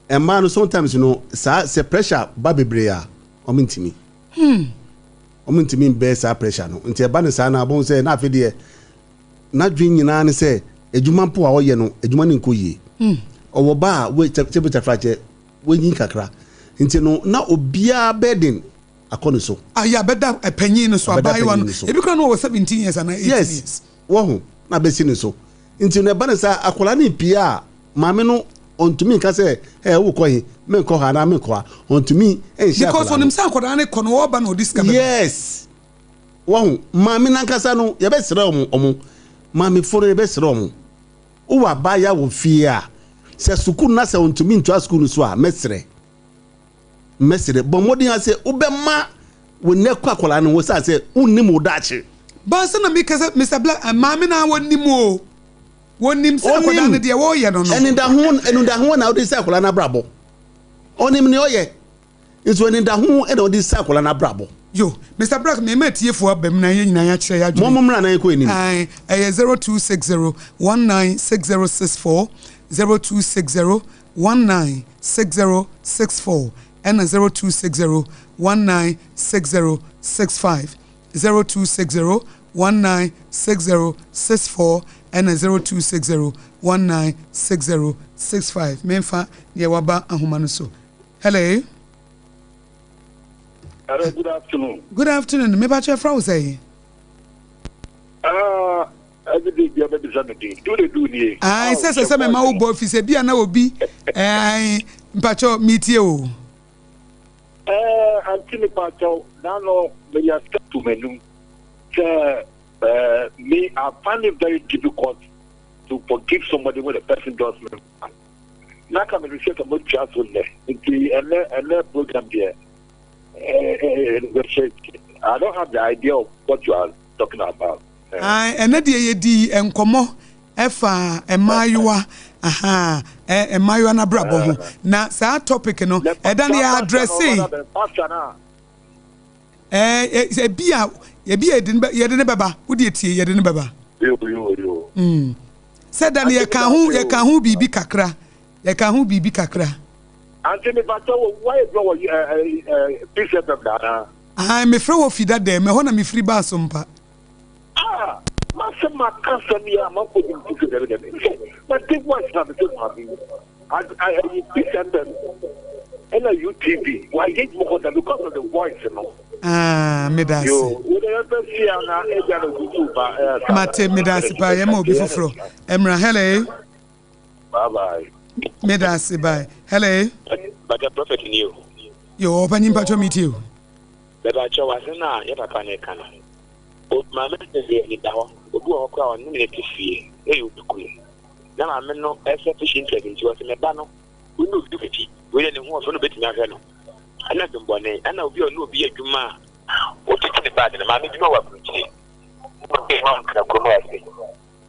mmaa no sometimes no saa sɛ pressure ba bebree a wɔn ntumi. Wɔn ntumi mbɛɛ saa pressure no nti ɛba no saa na abɔn sɛ na afei deɛ N'adwene nyinaa ne sɛ adwuma mpo a ɔyɛ no, adwuma no nkɔ yie. Ɔwɔ ba a kyɛbɛkyɛfrakyɛ wanyin kakra nti no, na obiara burden akɔ ne so. Ayɛ abɛda panyin no so, Abɛda abaayewa panyin no. no so. Ebi koraa no ɔwɔ 17 years anaa 18 Yes, years. wahu, na abɛsi ne so. Nti no ɛba no saa, akwadaa no repue a, maame no ɔntumi nka sɛ, ɛ wokɔ he, menkɔ ha anaa menkɔ ha. Ɔntumi nhyɛ Because akwadaa no. onim sɛ akwadaa no kɔ no, ɔreba na ɔde sika bɛba. Yes. Wahu, maame no ankasa no, yɛbɛsrɛ wɔn, wɔn, maamefo no, yɛbɛsrɛ wɔn. Wowɔ abaayewa wɔ fie a, sɛ sukuu no na sɛ ɔntumi ntoa sukuu no so a, mɛsrɛ, mɛsrɛ, bɔ mmɔden ara sɛ wobɛma wo nɛ kɔ akwadaa no ho sɛ sɛ wonnim wo daakye. Ba sɛ na meka sɛ Mister Black, eh, maame no ara wɔnim o. Wɔnim sɛ akwadaa no Ɔnim. deɛ wɔreyɛ no no. Anidaho, anidaho na wode sɛ akwadaa no abrabɔ. Ɔnim nea ɔyɛ. Nso anidaho na ɔde si akwadaa no abrabɔ. Yo, Mister Black, mema atiefoɔ aba mu na yɛn nyinaa yɛakyerɛ yɛn adwene. Mo mmra na yɛnkɔ anim. Ae, ɛyɛ 0260 196064, 0260 196064, ɛna 0260 196065, 0260 196064, ɛna 0260 196065. Memfa deɛ waba ahoma no so. Hello. Hello, good afternoon. Good afternoon. Me ba kyerɛ fra wo sɛ? Ah, everyday bia bɛbisa me din. Do de do nie. Ae, sɛ sɛ sɛ mema wo bɔ fi sɛ bia na obi ae, mpakyɛw metie o. Eh, anti me pakyɛw, na no meyɛ step to m'anum sɛ eh, me I find it very difficult to forgive somebody when the person does me wrong. Na ka me sɛ sɛ motua so nnɛ nti ɛnɛ ɛnɛ program deɛ eh, eh, eh, I don't have the idea of what you are talking about. Ae, ɛnɛ deɛ yɛdii nkɔmmɔ ɛfa mmaayewa aha mmaayewa n'abrabɔ ho na saa topic no ɛda no yɛ adrɛse ɛɛ ebi a ebi a yɛde ne bɛba wode etie yɛde ne bɛba mm sɛ da no yɛka ho yɛka ho biribi kakra yɛka ho biribi kakra. Ante mi ba tɔ wayɛ duro wɔ ɛɛ ɛɛ Peace FM daa. Ae mefrɛ wɔ fi dada mu, ɛhɔ na mefiri baa so mpa. Ah masɛ maka asɛm yi a amanfoɔ nim ti sɛ dabi dabi sɛ mate voice na mesɛ maame yi ayi Peace FM ɛna UTV wayɛ adwuma hɔ da because of the voice no. Ah meda ase. Yo wo de yɛbɛ hyia na ebia na obi so ba ɛɛ. Mate meda ase paa yɛma obi foforɔ ɛmra hello. Bye bye. Meda ase bye. Hello. Bàtà prophet ni o. Yo ɔpanyin mpatsɔ mi tie o. Bɛbàkyɛ w'asɛm a yɛ papa no ka no. O maame no deɛ ani da hɔ. Obi wɔ hɔ koraa ɔne ne te fie na ɔyɛ obi kunu. Na maame no selfish interest nti ɔse me ba no wo ne obi akyi wei deɛ ne ho ɔfɛ no obetumi ahwɛ no. Ɛna dwembɔne ɛna obi a ɔne obi yɛ adwuma a ɔtete ne bag no maame dwuma wɔ aburokyire. Ɔde ma ɔntena kurom ase.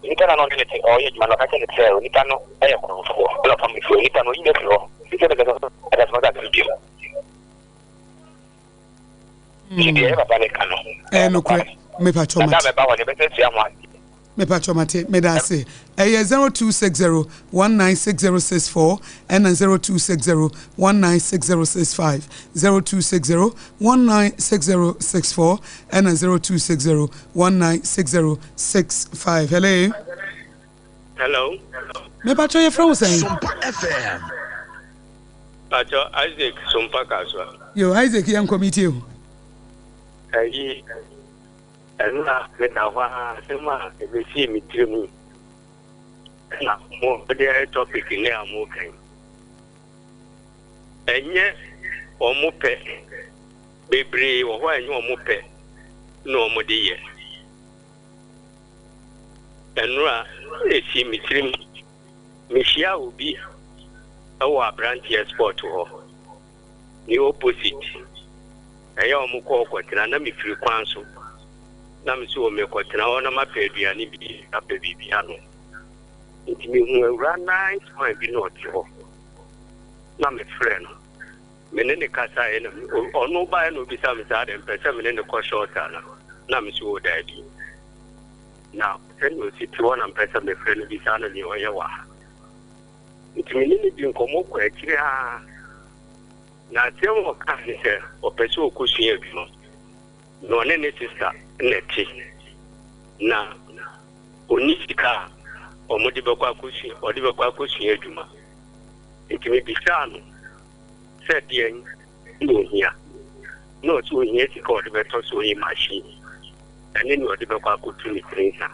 Onipa no a na ɔne no te ɔreyɛ adwuma no, ɔka kyerɛɛ no sɛ onipa no yɛ korɔmfoɔ, ɛna ɔpam no firi hɔ. Onipa no, ɔyi no afiri hɔ. Ɛfiri sɛ mepɛ sɛ ɔda so asase so bio. Nti deɛ ɛyɛ papa no ka no, ɛyɛ nokorɛ. Mepatwɔ Na da mate. a mɛba hɔ no, yɛbɛsan asua ho adeɛ. Mepatwɔ mate. Meda ase. Ɛyɛ 0260 196064 ɛna 0260 196065. 0260 196064 ɛna 0260 196065. Hello. Hello. Mepatwɔ yɛfrɛ wo sɛn? Sompa FM. Patwɔ Isaac Sompa Kasoa. Yo Isaac yɛnkɔ metie o. Ɛyi ɛno a meda hɔ a asɛm a ɛbɛsii me tiri mu ɛna mo de topic ne a mo kan. Ɛnyɛ wɔn pɛ. Bebree wɔ hɔ a ɛnyɛ wɔn pɛ na wɔde yɛ. Ɛnora ɛsii me tirim. Mehyiaa obi wɔ abranteɛ spot hɔ. Ne opposite. Ɛyɛ wɔn kɔ hɔ kɔtena na mefiri kwan so. Na me so mekɔtena hɔ na mapɛ aduane bi apɛ biribi anom. Nti mehuu awuraa nice man bi na ɔte hɔ. Na mefrɛ no. Me ne no kasaeɛ na ɔno baeɛ na ɔbisa me sɛ adɛn mpɛ sɛ me ne no kɔ short ana? Na me so o daabi. Na sɛnea ɔsi te hɔ na mpɛ sɛ mefrɛ no bisa no deɛ ɔyɛ wɔ ha. Nti me ne no di nkɔmmɔ kɔ akyire ara. Na asɛm a ɔkaa ne sɛ ɔpɛ sɛ ɔkɔsua adwuma. Na ɔne ne sista na ɛte. Na ɔnni sika a wɔde bɛkɔ akɔsua ɔde bɛkɔ akɔsua adwuma. Nti mebisaa no sɛ deɛn na ɔhia. Na ɔse ɔhia sika a ɔde bɛtɔ sewing machine ɛne nea ɔde bɛkɔ akɔtu ne tiri nsa.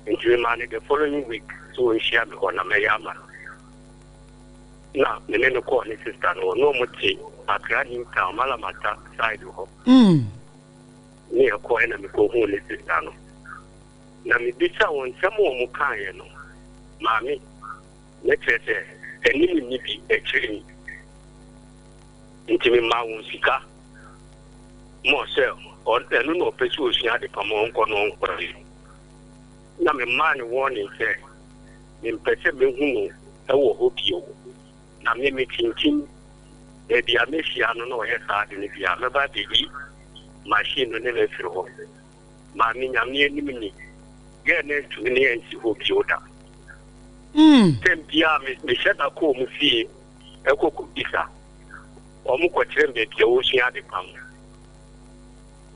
Nti memaa no the following week sɛ ɔnhyia me hɔ na mɛyɛ ama no. Na me ne no kɔɔ ne sister no hɔ. Na wɔte Accra New Town, Malamata side hɔ. Ne yɛkɔɛ na mekɔhuu ne sister no. Na mebisa wɔn nsɛm a wɔn kaeɛ no, maame, na kyerɛ sɛ anim nni bi, akyire ni. Nti memaa wɔn sika ma sɛ ɛno na ɔpɛ sɛ ɔsua adepam a ɔnkɔ na ɔnkɔyɛ. Na memaa no warning sɛ mempɛ sɛ mehu no wɔ hɔ bio. Na me mekyinkyim baabi a mɛhyia no na ɔyɛ saa ade no bi a, mɛba abɛyi machine no ne no afiri hɔ. Maame, Nyame anim ni, girl no antumi ne ansi hɔ bio da. Tɛm biara me mehyɛ da kɔ wɔn fie ɛkɔ kɔ bisa. Wɔn kɔ kyerɛ me baabi a wɔsua adepam.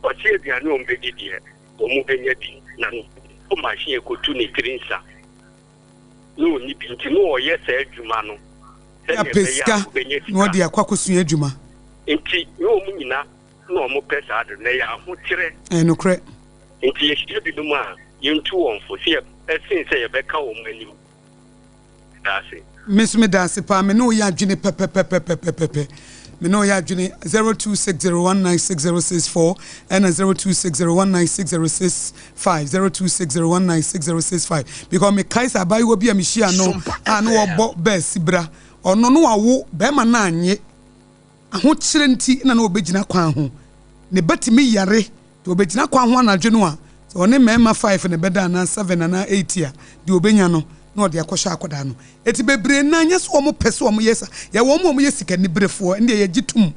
Ɔse aduane a wɔn bɛdi deɛ wɔn bɛnya bi na no machine ɛkɔtu ne tiri nsa na ɔnni bi nti na ɔyɛ saa adwuma no sɛdeɛ Apɛ ɛbɛyɛ a sika ɔbɛnya na ɔde sika. akɔ akɔsua adwuma. Nti ne wɔn nyina na wɔn pɛ saa ade no na ɛyɛ ahokyerɛ. Ɛyɛ nokorɛ. Nti yɛhyia binom a, yɛntu wɔn fo sɛ sen sɛ yɛbɛka wɔn anim. Meda ase. Me nso meda ase paa, me ne wo yɛ adwene pɛpɛpɛpɛpɛpɛ. Me ne wo yɛ adwene 0260196064 ɛna 0260196065 0260196065 because mekae sɛ abaayewa bi a mehyia no a na wɔbɔ bɛɛ sibra ɔno no wawo bɛrima no anye ahokyerɛ nti na na ɔbɛgyina kwan ho ne ba tumi yare nti ɔbɛgyina kwan ho anadwo no a sɛ ɔne mmarima five na ɛbɛda anaa seven anaa eight a deɛ ɔbɛnya no na ɔde akɔhyɛ akwadaa no eti bebree naa nyɛ sɛ wɔn pɛ sɛ wɔn yɛ sa yɛ wɔn a wɔn yɛ sikaniberefoɔ ɛne deɛ yɛgye tum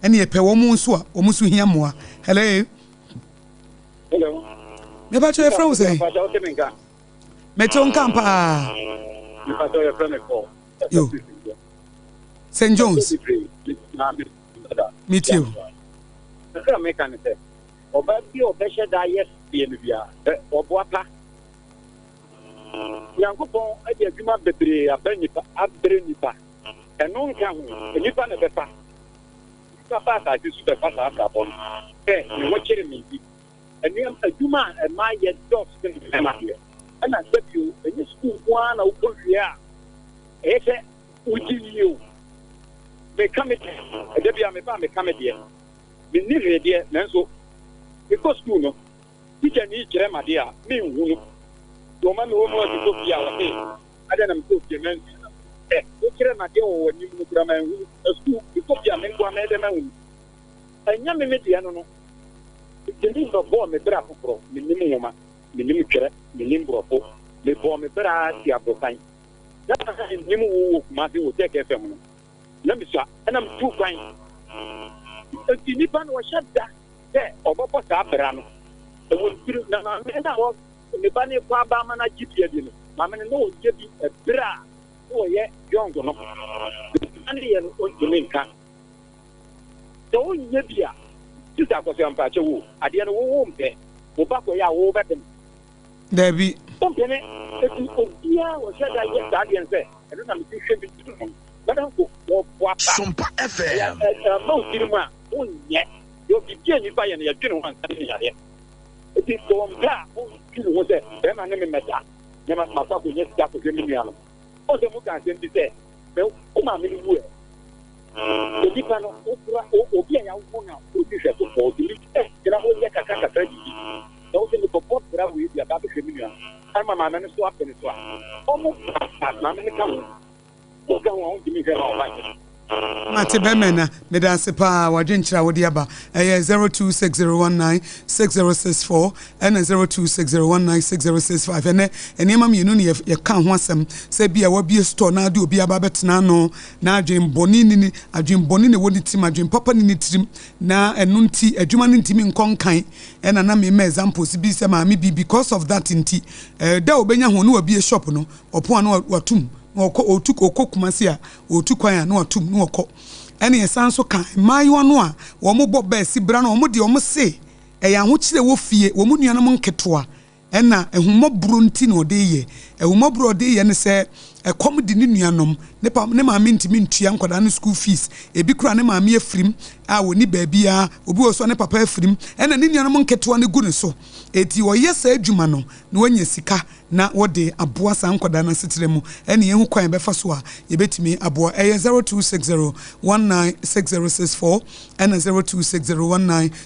ɛne yɛpɛ wɔn nso a wɔn nso hia mmoa hello. Hello. Mepa kyɛw yɛfrɛ wo sɛn? Mete wo nka paa. Mepa kyɛw yɛfrɛ me Paul. Yo. St. John's. Metie o. Kakra meka ne sɛ ɔbaa bi a ɔbɛhyɛ da ayɛ deɛ no biara ɔboa pa. Nyankopɔn de adwuma bebree aba nipa abrɛ nipa. Ɛno nka ho, nipa na ɛbɛfa. Nipa ba asase so bɛfa saa abrabɔ no sɛ ne ho kyere me nti. Nneɛma adwuma a mmaa yɛ dɔɔso sen mmarima deɛ. Ɛna sɛbio ɛnyɛ sukuu nko ara na wokɔ wie a ɛyɛ sɛ wogye yie o. Meka me deɛ, ɛda bi a meba a meka me deɛ. Menni hwee deɛ nanso mekɔ sukuu no, tikyani kyerɛ me adeɛ a menhunu. Deɛ ɔma mewɔ mu adi kɔ fie a ɔse adɛn na mekɔɔ fie mansua. Ɛ, wokyerɛ me adeɛ wɔ w'anim no koraa manhunu. Na sukuu mekɔ fie a me nko ara mɛyɛ dɛn mahunu? Ɛnyɛ me me deɛ no no. Metumi bɛbɔɔ me bra foforɔ. Mennim nwoma, mennim twerɛ, mennim borɔfo. Mebɔɔ me bra ara si aborosan. Na mennim wo wɔ Kumasi wɔ Tech FM no. Na mesua ɛna metuu kwan. Enti nipa no ɔhyɛ da sɛ ɔbɛbɔ saa bra no. Ɛwɔ ne tirim. Na maame no a wɔ ne ba no rekɔ aba ama no agye bi adi no, maame no na ɔyɛ bi ɛberɛ a na ɔyɛ young no. Nipa no yɛ no ɔntumi nka. Sɛ wonyɛ bi a, Sister Akosua mpakyɛw o, adeɛ no wo wo mpɛ, wo ba kɔyɛ a wo bɛpene? Dabi. Wompene, eti obiara a ɔhyɛ da yɛ saa adeɛ no sɛ, ɛno na mede hwɛ me tiri ho no, madamfo, wɔboa pa. Sompa Ɛyɛ FM. ɛmma wo tirim a, wonyɛ. Yɛ biribi a nnipa yɛ no, yɛdwene ho ansa na yɛayɛ. Eti sɛ wɔmpɛ a, wondwene ho sɛ, bɛrima ne me mmɛda na makɔ akɔnya sika akɔhwɛ me nua no. Wohu sɛ moka asɛm bi sɛ, me wo maame no wu ɛ. Onipa no, wokura obi a yɛawo no a ɔdi hwɛsofoɔ, ɔtumi gyina hɔ yɛ kakra kakra didi. Na wosɛ mekɔbɔ bra wei bi aba abɛhwɛ me nua no, ɛma maame no so apene so a, ɔmo maame no ka ho. Woka ho a wontumi nhwɛ ma ɔba nyɛ. Mate bɛmɛna, meda ase paa w'adwenkyerɛ a wode aba. Ɛyɛ 0260196064 ɛna 0260196065. Ɛnɛ nneɛma mmienu na yɛka ho asɛm sɛ bi a wabue store na ade obi aba abɛtena ano na adwen bɔne ni ne adwen bɔne na ɛwɔ ne tirim, adwen papa ni ne tirim na ɛno nti adwuma no ntumi nkɔ nkan. Ɛna na mema examples bi sɛ maame bi because of that nti ɛda a obenya ho na wabue shop no ɔpon a na watum na ɔkɔ ɔtu ɔkɔ Kumasi a ɔtu kwan a na watum na ɔkɔ. Ɛna yɛsan nso ka mmaayewa no a wɔn bɔ bɛɛ si bra no wɔn deɛ wɔn se ɛyɛ ahokyere wɔ fie wɔn nuanom nketewa ɛna ahummɔborɔ nti na ɔde yɛ. Ahummɔborɔ a ɔde yɛ ne sɛ ɛkɔm de ne nuanom, ne pa ne maame ntumi ntua nkwadaa no school fees, ebi koraa ne maame afirim a ɔnni baabiara, obi wɔ so a ne papa afirim, ɛna ne nuanom nketewa no gu ne so. Enti ɔyɛ saa adwuma no na wanya sika na wɔde aboa saa nkwadaa no asetena mu ɛne yɛhu kwan a yɛbɛfa so a yɛbɛtumi aboa. Ɛyɛ 0260 196064 ɛna 0260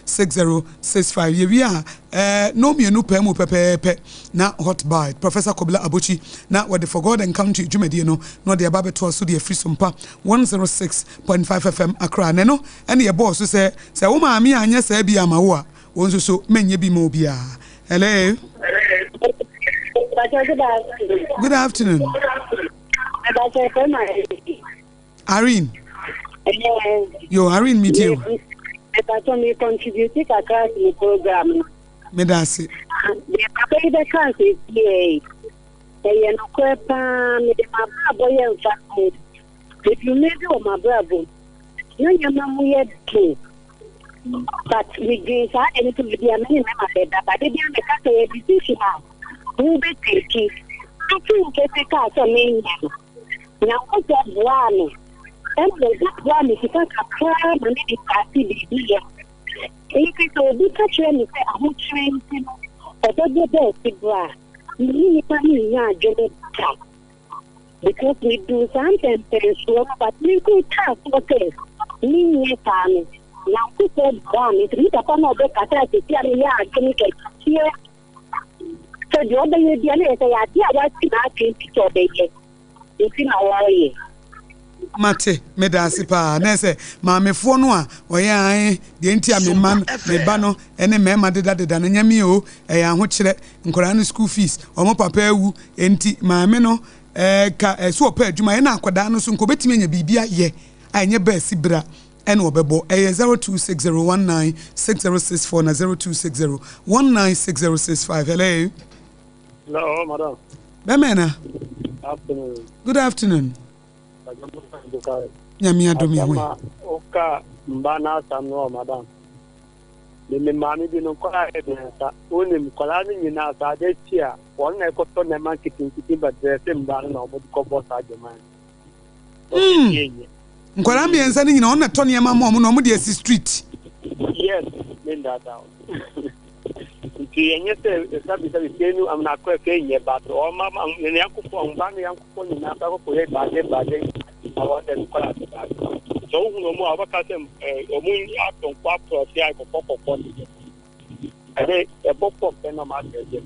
196065. Yɛwie a, ɛɛ nnɔn mmienu pɛɛ mu pɛpɛɛpɛ na Hot Bite, Professor Kobla Abotsi na wɔde For God and Country dwumadie no na ɔde aba abɛtoa so de afiri Sompa 106.5 FM Accra. Na ɛno ɛne yɛbɔɔ so sɛ, sɛ wo maame anyɛ saa bi amma wo a, wo nso so menyɛ bi ma obiara. Hello. Good afternoon. Irene. Yo, Irene, meet you. Ɛbàtɔ mi contribute kakra to the program no. Meda ase. Deɛ papa yi bɛka nsɛsie yi, ɛyɛ nokorɛ paa mede m'abrabɔ yɛ mfa ho. Edwuma bi wɔ m'abrabɔ mu na nneɛma mu yɛ den but medwen saa deɛ no sɛ baabi a me ne mɛma bɛda ba da bi a meka sɛ yɛ decision a wobɛtaki ate nkɛse kaa sɛ menyɛ no Nyankopɔn boaa me ɛna ɔde boaa me sika kakraa ma mede starte biribi yɛ nti sɛ obi ka kyerɛ me sɛ ahokyerɛ nti no. Ɔbɛbɔ bɛɛsi bra a, me ne nipa no nnya adwene da because me duu saa mpɛnpɛnsoɔ no but me nko kaa soɔ sɛ me nyɛ saa no Nyankopɔn boaa me nti me papa no a ɔbɛkasa sɛsi a meyɛ adwene kɛseɛ sɛ deɛ ɔbɛyɛ bia no yɛ sɛ yɛ adeɛ a wasi n'adwene pi sɛ ɔbɛyɛ nti na ɔreyɛ. Mate, medaase paa. Na ɛsɛ maamefoɔ no a ɔyɛ ae deɛ nti a me mma me ba no ne mmarima dedadeda no nyɛ me o, ɛyɛ ahokyerɛ, nkwadaa no school fees, wɔn papa awu nti maame no ka ɛsɛ ɔpɛ adwuma yɛ na akwadaa no nso nka ɔbɛtumi anya biribi ayɛ a ɛnyɛ baasi bra ɛna ɔbɛbɔ ɛyɛ 0260196064 na 0260196065 hello. Hello, madam. Bɛmɛ na. Afternoon. Good afternoon. Nyame adom yɛ ho. Oka mba n'asɛm no madam. Me me maame bi no nkwadaa yɛ mmiɛnsa. Wonim nkwadaa no nyinaa saa ade akyi a wɔn na ɛkɔtɔ nneɛma nketenkete bɛdrɛse mba no na wɔde kɔbɔ saa dwuma no. Nkwadaa mmiɛnsa no nyinaa wɔn na ɛtɔ nneɛma ma wɔn na wɔn de asi street. Yes, me ndada. Nti ɛnyɛ sɛ sabisabi fie no amena akora fie nyɛ ba to ɔma ne yankofo ɔmba ne yankofo nyinaa ba kɔkɔ yɛ baade baade na wɔn dɛ nkɔla ase baade sɛ wohunu ɔmo a wɔbɛka sɛ ɔmo atɔ nkɔ aporɔ ase ayɛ kɔkɔ kɔkɔ ne deɛ ɛde ɛbɔ pɔ pɛ na ɔmo asɛ ɛdeɛ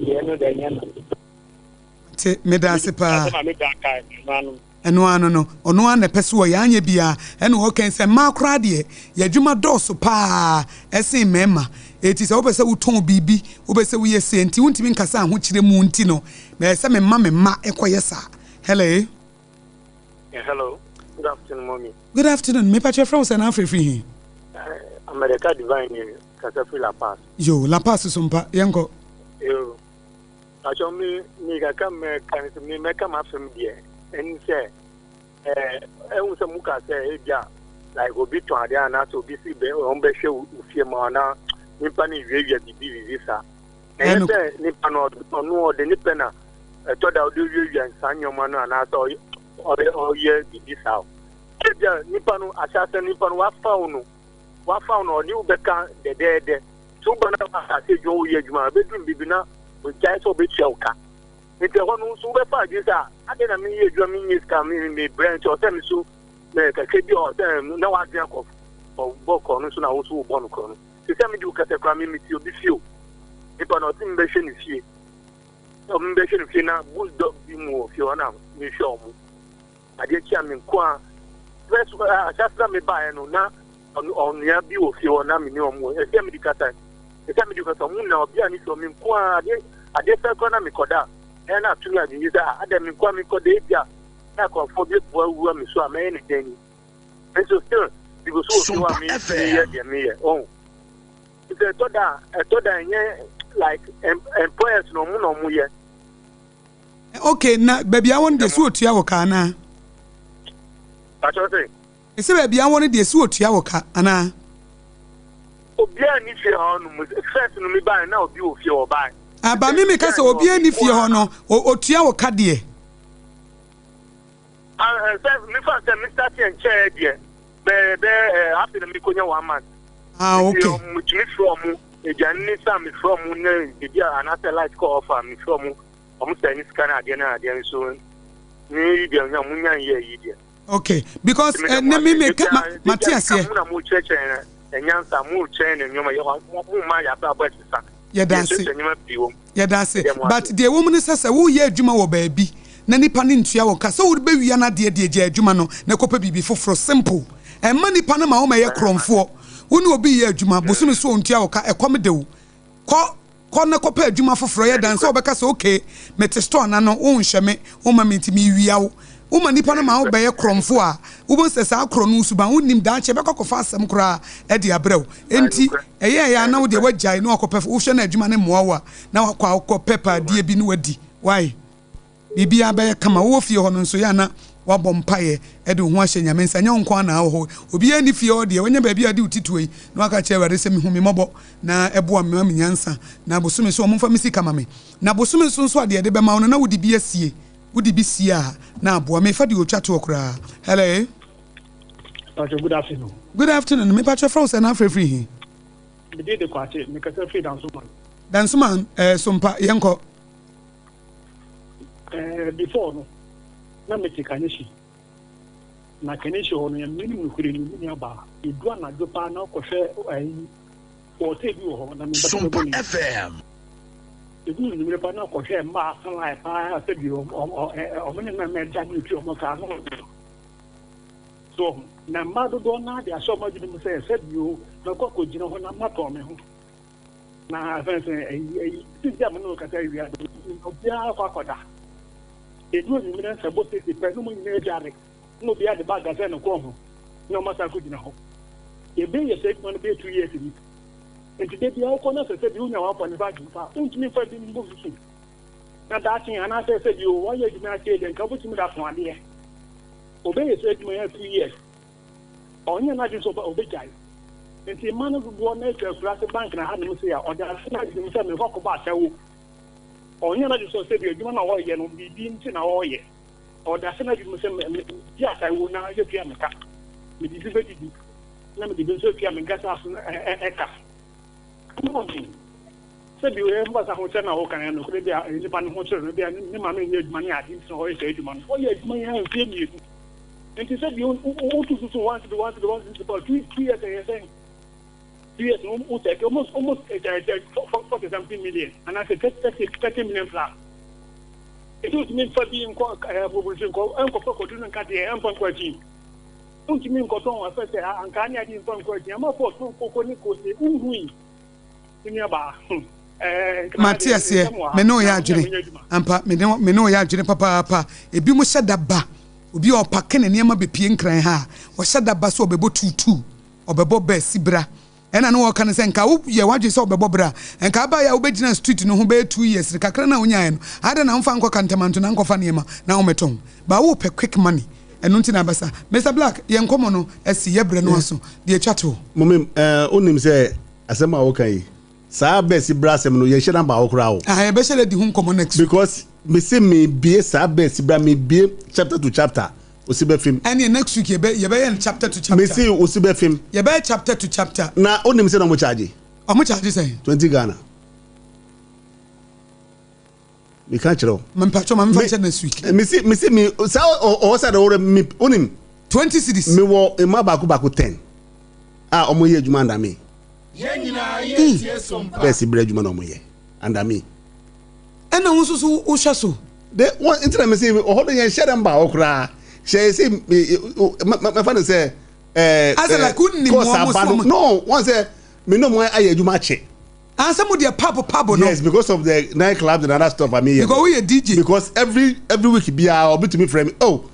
deɛ no deɛ nyɛ na. Te meda ase paa. Ɛno ara no no, ɔno ara na ɛpɛ sɛ ɔyɛ, anyɛ biara ɛna ɔka yi sɛ mmaa koraa deɛ yɛn adwuma dɔɔso paa ɛsen mmarima, eti sɛ wopɛ sɛ wotɔn biribi, wopɛ sɛ woyɛ sei nti wontumi nka sɛ ahokyerɛ mu nti no ɛyɛ sɛ mema me mma kɔyɛ saa. Hello. Yeah, hello. Good afternoon, mommy. Good afternoon. Me pakyɛ frɛ wo sɛ na afrɛ firi he? America Divine ni kasa firi La Paz. Yo, La Paz so mpa, yɛnkɔ. Yo. Pakyɛw me me kakra mɛka ne sɛ me mɛka m'asɛm deɛ ɛne sɛ ɛɛ ɛhu sɛ mu ka sɛ ebia like obi tɔn adeɛ anaasɛ obi si bɛ wɔn bɛhwɛ wo fie mu anaa nipa no wiawia bibi bibi saa ɛnyɛ sɛ nipa no ɔno ɔde ne pɛ na ɛtɔ da ɔde wiawia saa nneɛma no anaasɛ ɔyɛ ɔyɛ ɔyɛ bibi saa o ebia nipa no ahyɛasɛ nipa no wafa wo no wafa wo no ɔne wo bɛka dɛdɛɛdɛ Sɛ woba na asase adwuma woyɛ adwuma a, ɛbɛduru baabi na wɔgyae sɛ wɔbɛtua wo ka. Nti ɛhɔ no nso wobɛfa adwene sɛ adɛn na meyɛ adwuma menyɛ sika mebrɛ nti ɔsɛ me so kakra bi a ɔsɛ na w'adwene akɔ bɔ korɔ no so na wo nso wobɔ no korɔ no. Te sɛ mede wo kasa koraa me mete obi fie o. Nipa na ɔse mebɛhwɛ ne fie. Mebɛhwɛ ne fie na bulldog bi mu wɔ fie hɔ na mehwɛ ɔmo. Adeɛ kye a me nko a first ahyɛase na mebaeɛ no na ɔnua bi wɔ fie hɔ na me ne ɔmo wɔ ɛsɛ mede kasa ɛsɛ mede kasa ɔmo na ɔbea ne fie me nko a adeɛ adeɛ sɛ koraa na mekɔda ɛyɛ na atumi adwene sɛ adɛ me nko a mekɔda ebi a na akɔmfoɔ bi abua wura me so a mɛyɛ ne dɛn ni nso still megu so wɔ fie hɔ a meyɛ deɛ meyɛ ɔho nti ɛtɔ da ɛtɔ da ɛnyɛ like employers na ɔmo na ɔmo yɛ. Ok, na baabi a wɔ no deɛ si otua wɔ ka anaa? Pakyɛ sɛ. Ɛsɛ baabi a wɔ no deɛ si otua wɔ ka anaa? Obiara nni fie hɔ no mu first no mi baa na obi wɔ fie hɔ baa. Aba mi mi ka sɛ obiara nni fie hɔ no otua wɔ ka deɛ. Sɛ mi fa sɛ mi start yɛ nkyɛn deɛ bɛɛ bɛɛ afei na mi ko nya one month. Ah okay. Nti ɔmo tumi frɛ ɔmo aduane ne sa mi frɛ ɔmo ne bibi a anaasɛ light kɔ off a mi frɛ ɔmo. Ɔmo sɛ ne sika ne adeɛ ne adeɛ nso ne yi deɛ nya mo nya nyɛ yi deɛ. Okay because eh, ne me me ka ma ma te aseɛ. Mo na mo kyerɛkyerɛ nyansa mo kyerɛ ne nneɛma yɛ mo ma yɛ abrabɔ ɛsesa. Yɛda ase yɛda ase but deɛ ɛwɔ mu ne sɛ sɛ woyɛ adwuma wɔ baabi na nipa no ntua wo ka sɛ wobɛwia no adeɛ deɛ gya adwuma no na kɔpɛ biribi foforɔ simple ɛmma nipa no ma wo mɛyɛ korɔmfoɔ wo ne obi yɛ adwuma bosome so ɔntua wo ka ɛkɔm de wo kɔ Kɔ na kɔpɛ adwuma foforɔ yɛ dan sɛ wobɛka sɛ okay mete store no ano wonhwɛ me womma me nti mewia wo. Woma nnipa no ma wobɛyɛ korɔmfoɔ a wobɛhu sɛ saa korɔ no wo suban wonnim daakye ɛbɛkɔ akɔfa asɛm koraa de abrɛ wo. Enti ɛyɛɛyɛ a na wo deɛ woagyae na wakɔpɛ wohwɛ na adwuma no mmoa wo a na wakɔ akɔpɛ paadie bi na wadi. Why? Biribiara bɛyɛ kama. Wowɔ fie hɔ no nso, yɛ a na woabɔ mpaeɛ de wo ho ahyɛ Nyame nsa. Ɛnyɛ wo nko ara na wɔ hɔ. Obiara nni fie hɔ deɛ, wanya baabi a wode wo ti to yi, na woaka akyerɛ Awurade sɛ, Mehu me mmɔbɔ, na boa me ma me nyansa, na bosome so wɔmfa me sika ma me. Na bosome so nso a, deɛ yɛde bɛma wo no, na wode bi asie. Wode bi sie a, na aboa. Mefa deɛ ɔtwa toɔ koraa. Hello. Pacho, good afternoon. Good afternoon. Me pacho frɛ wo sɛ na afrɛ firi he? Me din de Kwakye, mekasa firi Dansoman. Dansoman eh, Sompa, yɛnkɔ. Eh, before no, na mete Kaneshie. Na Kaneshie hɔ no, yɛn menim nokorɛ ni, me nua baa. Ɛdu anadwo paa na wokɔhwɛ ayi, hotel bi wɔ hɔ, na mempɛ sɛ mɛbɔ Sompa ne din. FM. Ɛdu anwummerɛ paa na wokɔhwɛ mmaa asan line paa sɛdeɛ wɔn ne mmarima ɛda ne ɛtua wɔn ka no. So wɔn. Na mmaa dodoɔ no ara de ahyɛ wɔn adwene mu sɛ sɛdeɛ mɛkɔ akɔgyina hɔ na matɔn me ho. Na afɛn sɛ ayi ayi sisi a mo ne wo kasa awia de obiara kɔ akɔda. Edu anwummerɛ sɛ bɔ sisi pɛ na wɔn nyinaa adware na obiara de bag asɛn ne kɔn ho na wɔn asan akɔgyina hɔ. Ebe yɛ saa adwuma no bɛyɛ 2 years ni. Nti da biara wokɔ na sɛ sɛ bi wonya 1.5 mpo a wontumi mfa bi mbɔ susu. Na daakye anaasɛ sɛ bi o wɔayɛ adwuma akyɛ deɛ nka wobɛtumi de atɔn adeɛ. Obɛyɛ saa adwuma yɛ 2 years. Ɔnyɛ n'adwene sɛ ɔbɛgyae. Nti mma no dodoɔ no atwa akuraase bank na hanom sei a ɔde ahyɛ n'adwene mu sɛ merekɔ akɔbɔ ahyɛwo. Ɔnyɛ n'adwene sɛ sɛbi adwuma no a ɔreyɛ no biribi nti na ɔreyɛ. Ɔde ahyɛ n'adwene mu sɛ me gye ahyɛwo na yɛtua me ka. Mede bi bɛdidi na mede bi nso atua me nkasa so ɛka. Sɛbi ɛmfa sɛ ahokyerɛ no a woka no nokorɛ bi a nipa no ho kyerɛ no bi a ne maame nyɛ adwuma ne ade nti na ɔyɛ saa adwuma no. Ɔyɛ adwuma yi ara mfeɛ 2. Nti sɛ bi wotu susu 1 cedi 1 cedi 1 cedi pa 2 years ɛyɛ sɛn? 2 years no wo check almost 40 something million anaasɛ 30 million plus. Nti wotumi nfa bi nkɔ ɛɛ nkɔ nkɔfɛ kɔdu no nkateɛ ɛmfa nkɔ akyi. Wontumi nkɔtɔn afɛ sɛ ankaa ne ade mfa nkɔ akyi. Ama fɔ tɔn koko ne kose nhui. Nua ɛɛ Mate aseɛ, me ne wo yɛ adwene ampa, me ne wo yɛ adwene papaapa. Ebi mo hyɛ da ba, obi a ɔpake ne nneɛma bepie Nkran ha a, ɔhyɛ da ba sɛ ɔbɛbɔ tuutuu, ɔbɛbɔ bɛɛ sibra. Ɛna ne wɔka no sɛ nka woyɛ w'adwene sɛ ɔbɛbɔ bra a, nka abaeɛ a wobɛgyina street no ho bɛyɛ 2 years no kakra no a wonyaeɛ no, adɛn na womfa nkɔ Kantamanto na nkɔfa nneɛma na wommɛtɔn? But wopɛ quick money, ɛno nti na aba saa. Mr Black, yɛn nkɔmmɔ no asi, yɛbrɛ no aso, deɛ ɛtwa toɔ. Mome, wonim sɛ asɛm a woka yi, saa bɛsi bra asɛm no yɛnhyɛ da mba hɔ koraa o. Ah, yɛbɛhyɛ da di ho nkɔmmɔ next week. Because mese mebie saa bɛsi bra, mebie chapter to chapter, osi bɛfem. Ɛneɛ next week yɛbɛ yɛbɛyɛ no chapter to chapter. Mese osi bɛfem. Yɛbɛyɛ chapter to chapter. Na wonim sɛ na ɔmo charge? Ɔmo charge sɛn? 20 Ghana. Meka kyerɛ wo. Mpakyɛ ma memfa nhyɛ next week. Mese me saa ɔwɔ sɛ de wɔrɛ me wonim. 20 cedis. Mewɔ mma baako baako 10 a ɔmo yɛ adwuma under me. Bɛsi brɛ adwuma na ɔmo yɛ under me. Ɛna wo nso so wohwɛ so. De wɔn nti na mese ɔhɔ no yɛn hyɛ dɛ mba hɔ koraa. Hyɛ yɛ sɛ mɛfa no sɛ ɛɛ Asɛ like wonim wɔn mo so. No wɔn sɛ me ne ɔmo ayɛ adwuma akyɛ. Ansa mo deɛ pub pub no. Yes, because of the night clubs and other stuff I mean. Because woyɛ DJ. Because every week biara obi tumi frɛ me, "Oh,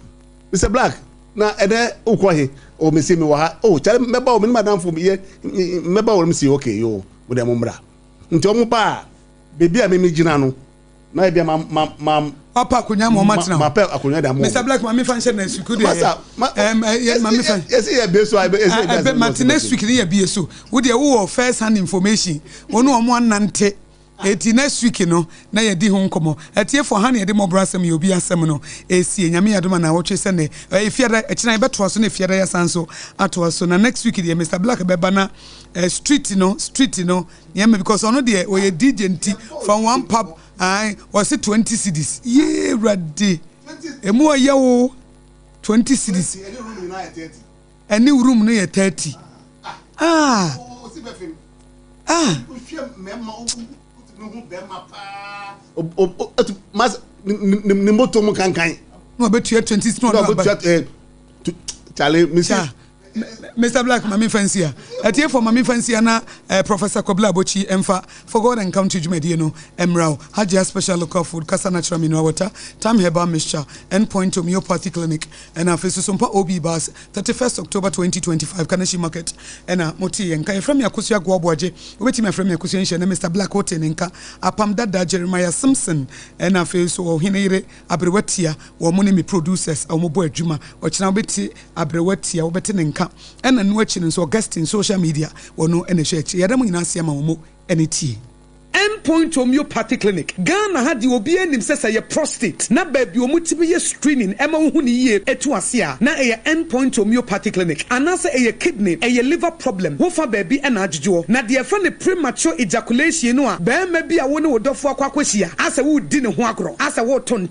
Mr Black, na ɛnɛ wokɔ he?" Oh, me se me wɔ ha. Oh, kyale mɛba o, me ne madamfo yɛ mɛba o. Me se okay yo, mo deɛ mo mmra. Nti ɔmo ba a, beebi a me me gyina no, na ebi a ma ma ma. Wapa akonnwa ma ɔmo atena hɔ. Ma pɛ akonnwa de ama ɔmo. Mr Black, ma mi fa nhyɛ next week. Masa, ma ɛm ma mi fa. Yɛsi yɛ bie so a, yɛsi yɛ bie so. Mate next week ni yɛ bie so. Wo deɛ wowɔ first hand information. Wɔn a wɔn anante. Eti next week no na yɛdi ho nkɔmɔ. Atiefo ha na yɛde mmɔborɔ asɛm yɛ obi asɛm no esie. Nyame yɛ adom a naawɔtwe sɛ nɛ. Efiada ɛkyena yɛbɛtoa so na efiada yɛasan so atoa so. Na next week deɛ Mr Black bɛba na street no street no nneɛma because ɔno deɛ ɔyɛ DJ nti from one pub ae ɔse 20 cedis. Yee Awurade emu ɔyɛ o 20 cedis. Ɛne room no yɛ 30. Ah. Ah. Ne moto mu kankan. Na ɔbɛtua 20 na ɔno aba. Charlie, Mr. Mr. Black, Mami Fancy a. Atiefo Mami Fancy na Professor Kobla Abochi emfa for God and Country dwumadie no mmra wo. Hajia Special Local Food, Kasa Natural Mineral Water, Time Herbal Mixture, Endpoint Homeopathy Clinic, ɛna afei so Sompa OB Bus, 31st October 2025, Kaneshie Market, ɛna mote yɛn nka. Yɛfrɛ me Akosua Goaboagye. Wobɛtumi afrɛ me Akosua Nhyɛ na Mr. Black wote ne nka. Apam Dada, Jeremiah Simpson, ɛna afei so Ɔhene Yere Aberewa Tia, wɔn mo ne me producers a wɔbɔ adwuma. Ɔkyena wobɛte Aberewa Tia, wobɛte ne nka. Ɛna no akyi no nso Augustine social media, wɔno ɛna ɛhwɛ akyire. Yɛda mo nyinaa ase ama wɔn mo ɛne tie. Point Homeopathy Clinic, Ghana ha deɛ obiara nim sɛ sɛ ɛyɛ prostate na baabi wɔn tumi yɛ screening ɛma wohu no yie ɛtu ase a na ɛyɛ End Point Homeopathy Clinic anaasɛ ɛyɛ kidney, ɛyɛ liver problem wofa baabi ɛna adwodwoɔ. Na deɛ yɛfrɛ no premature ejaculation no a barima bi a wo ne wo dɔfoɔ akɔ akɔhyia asɛ woredi ne ho agorɔ asɛ woreto.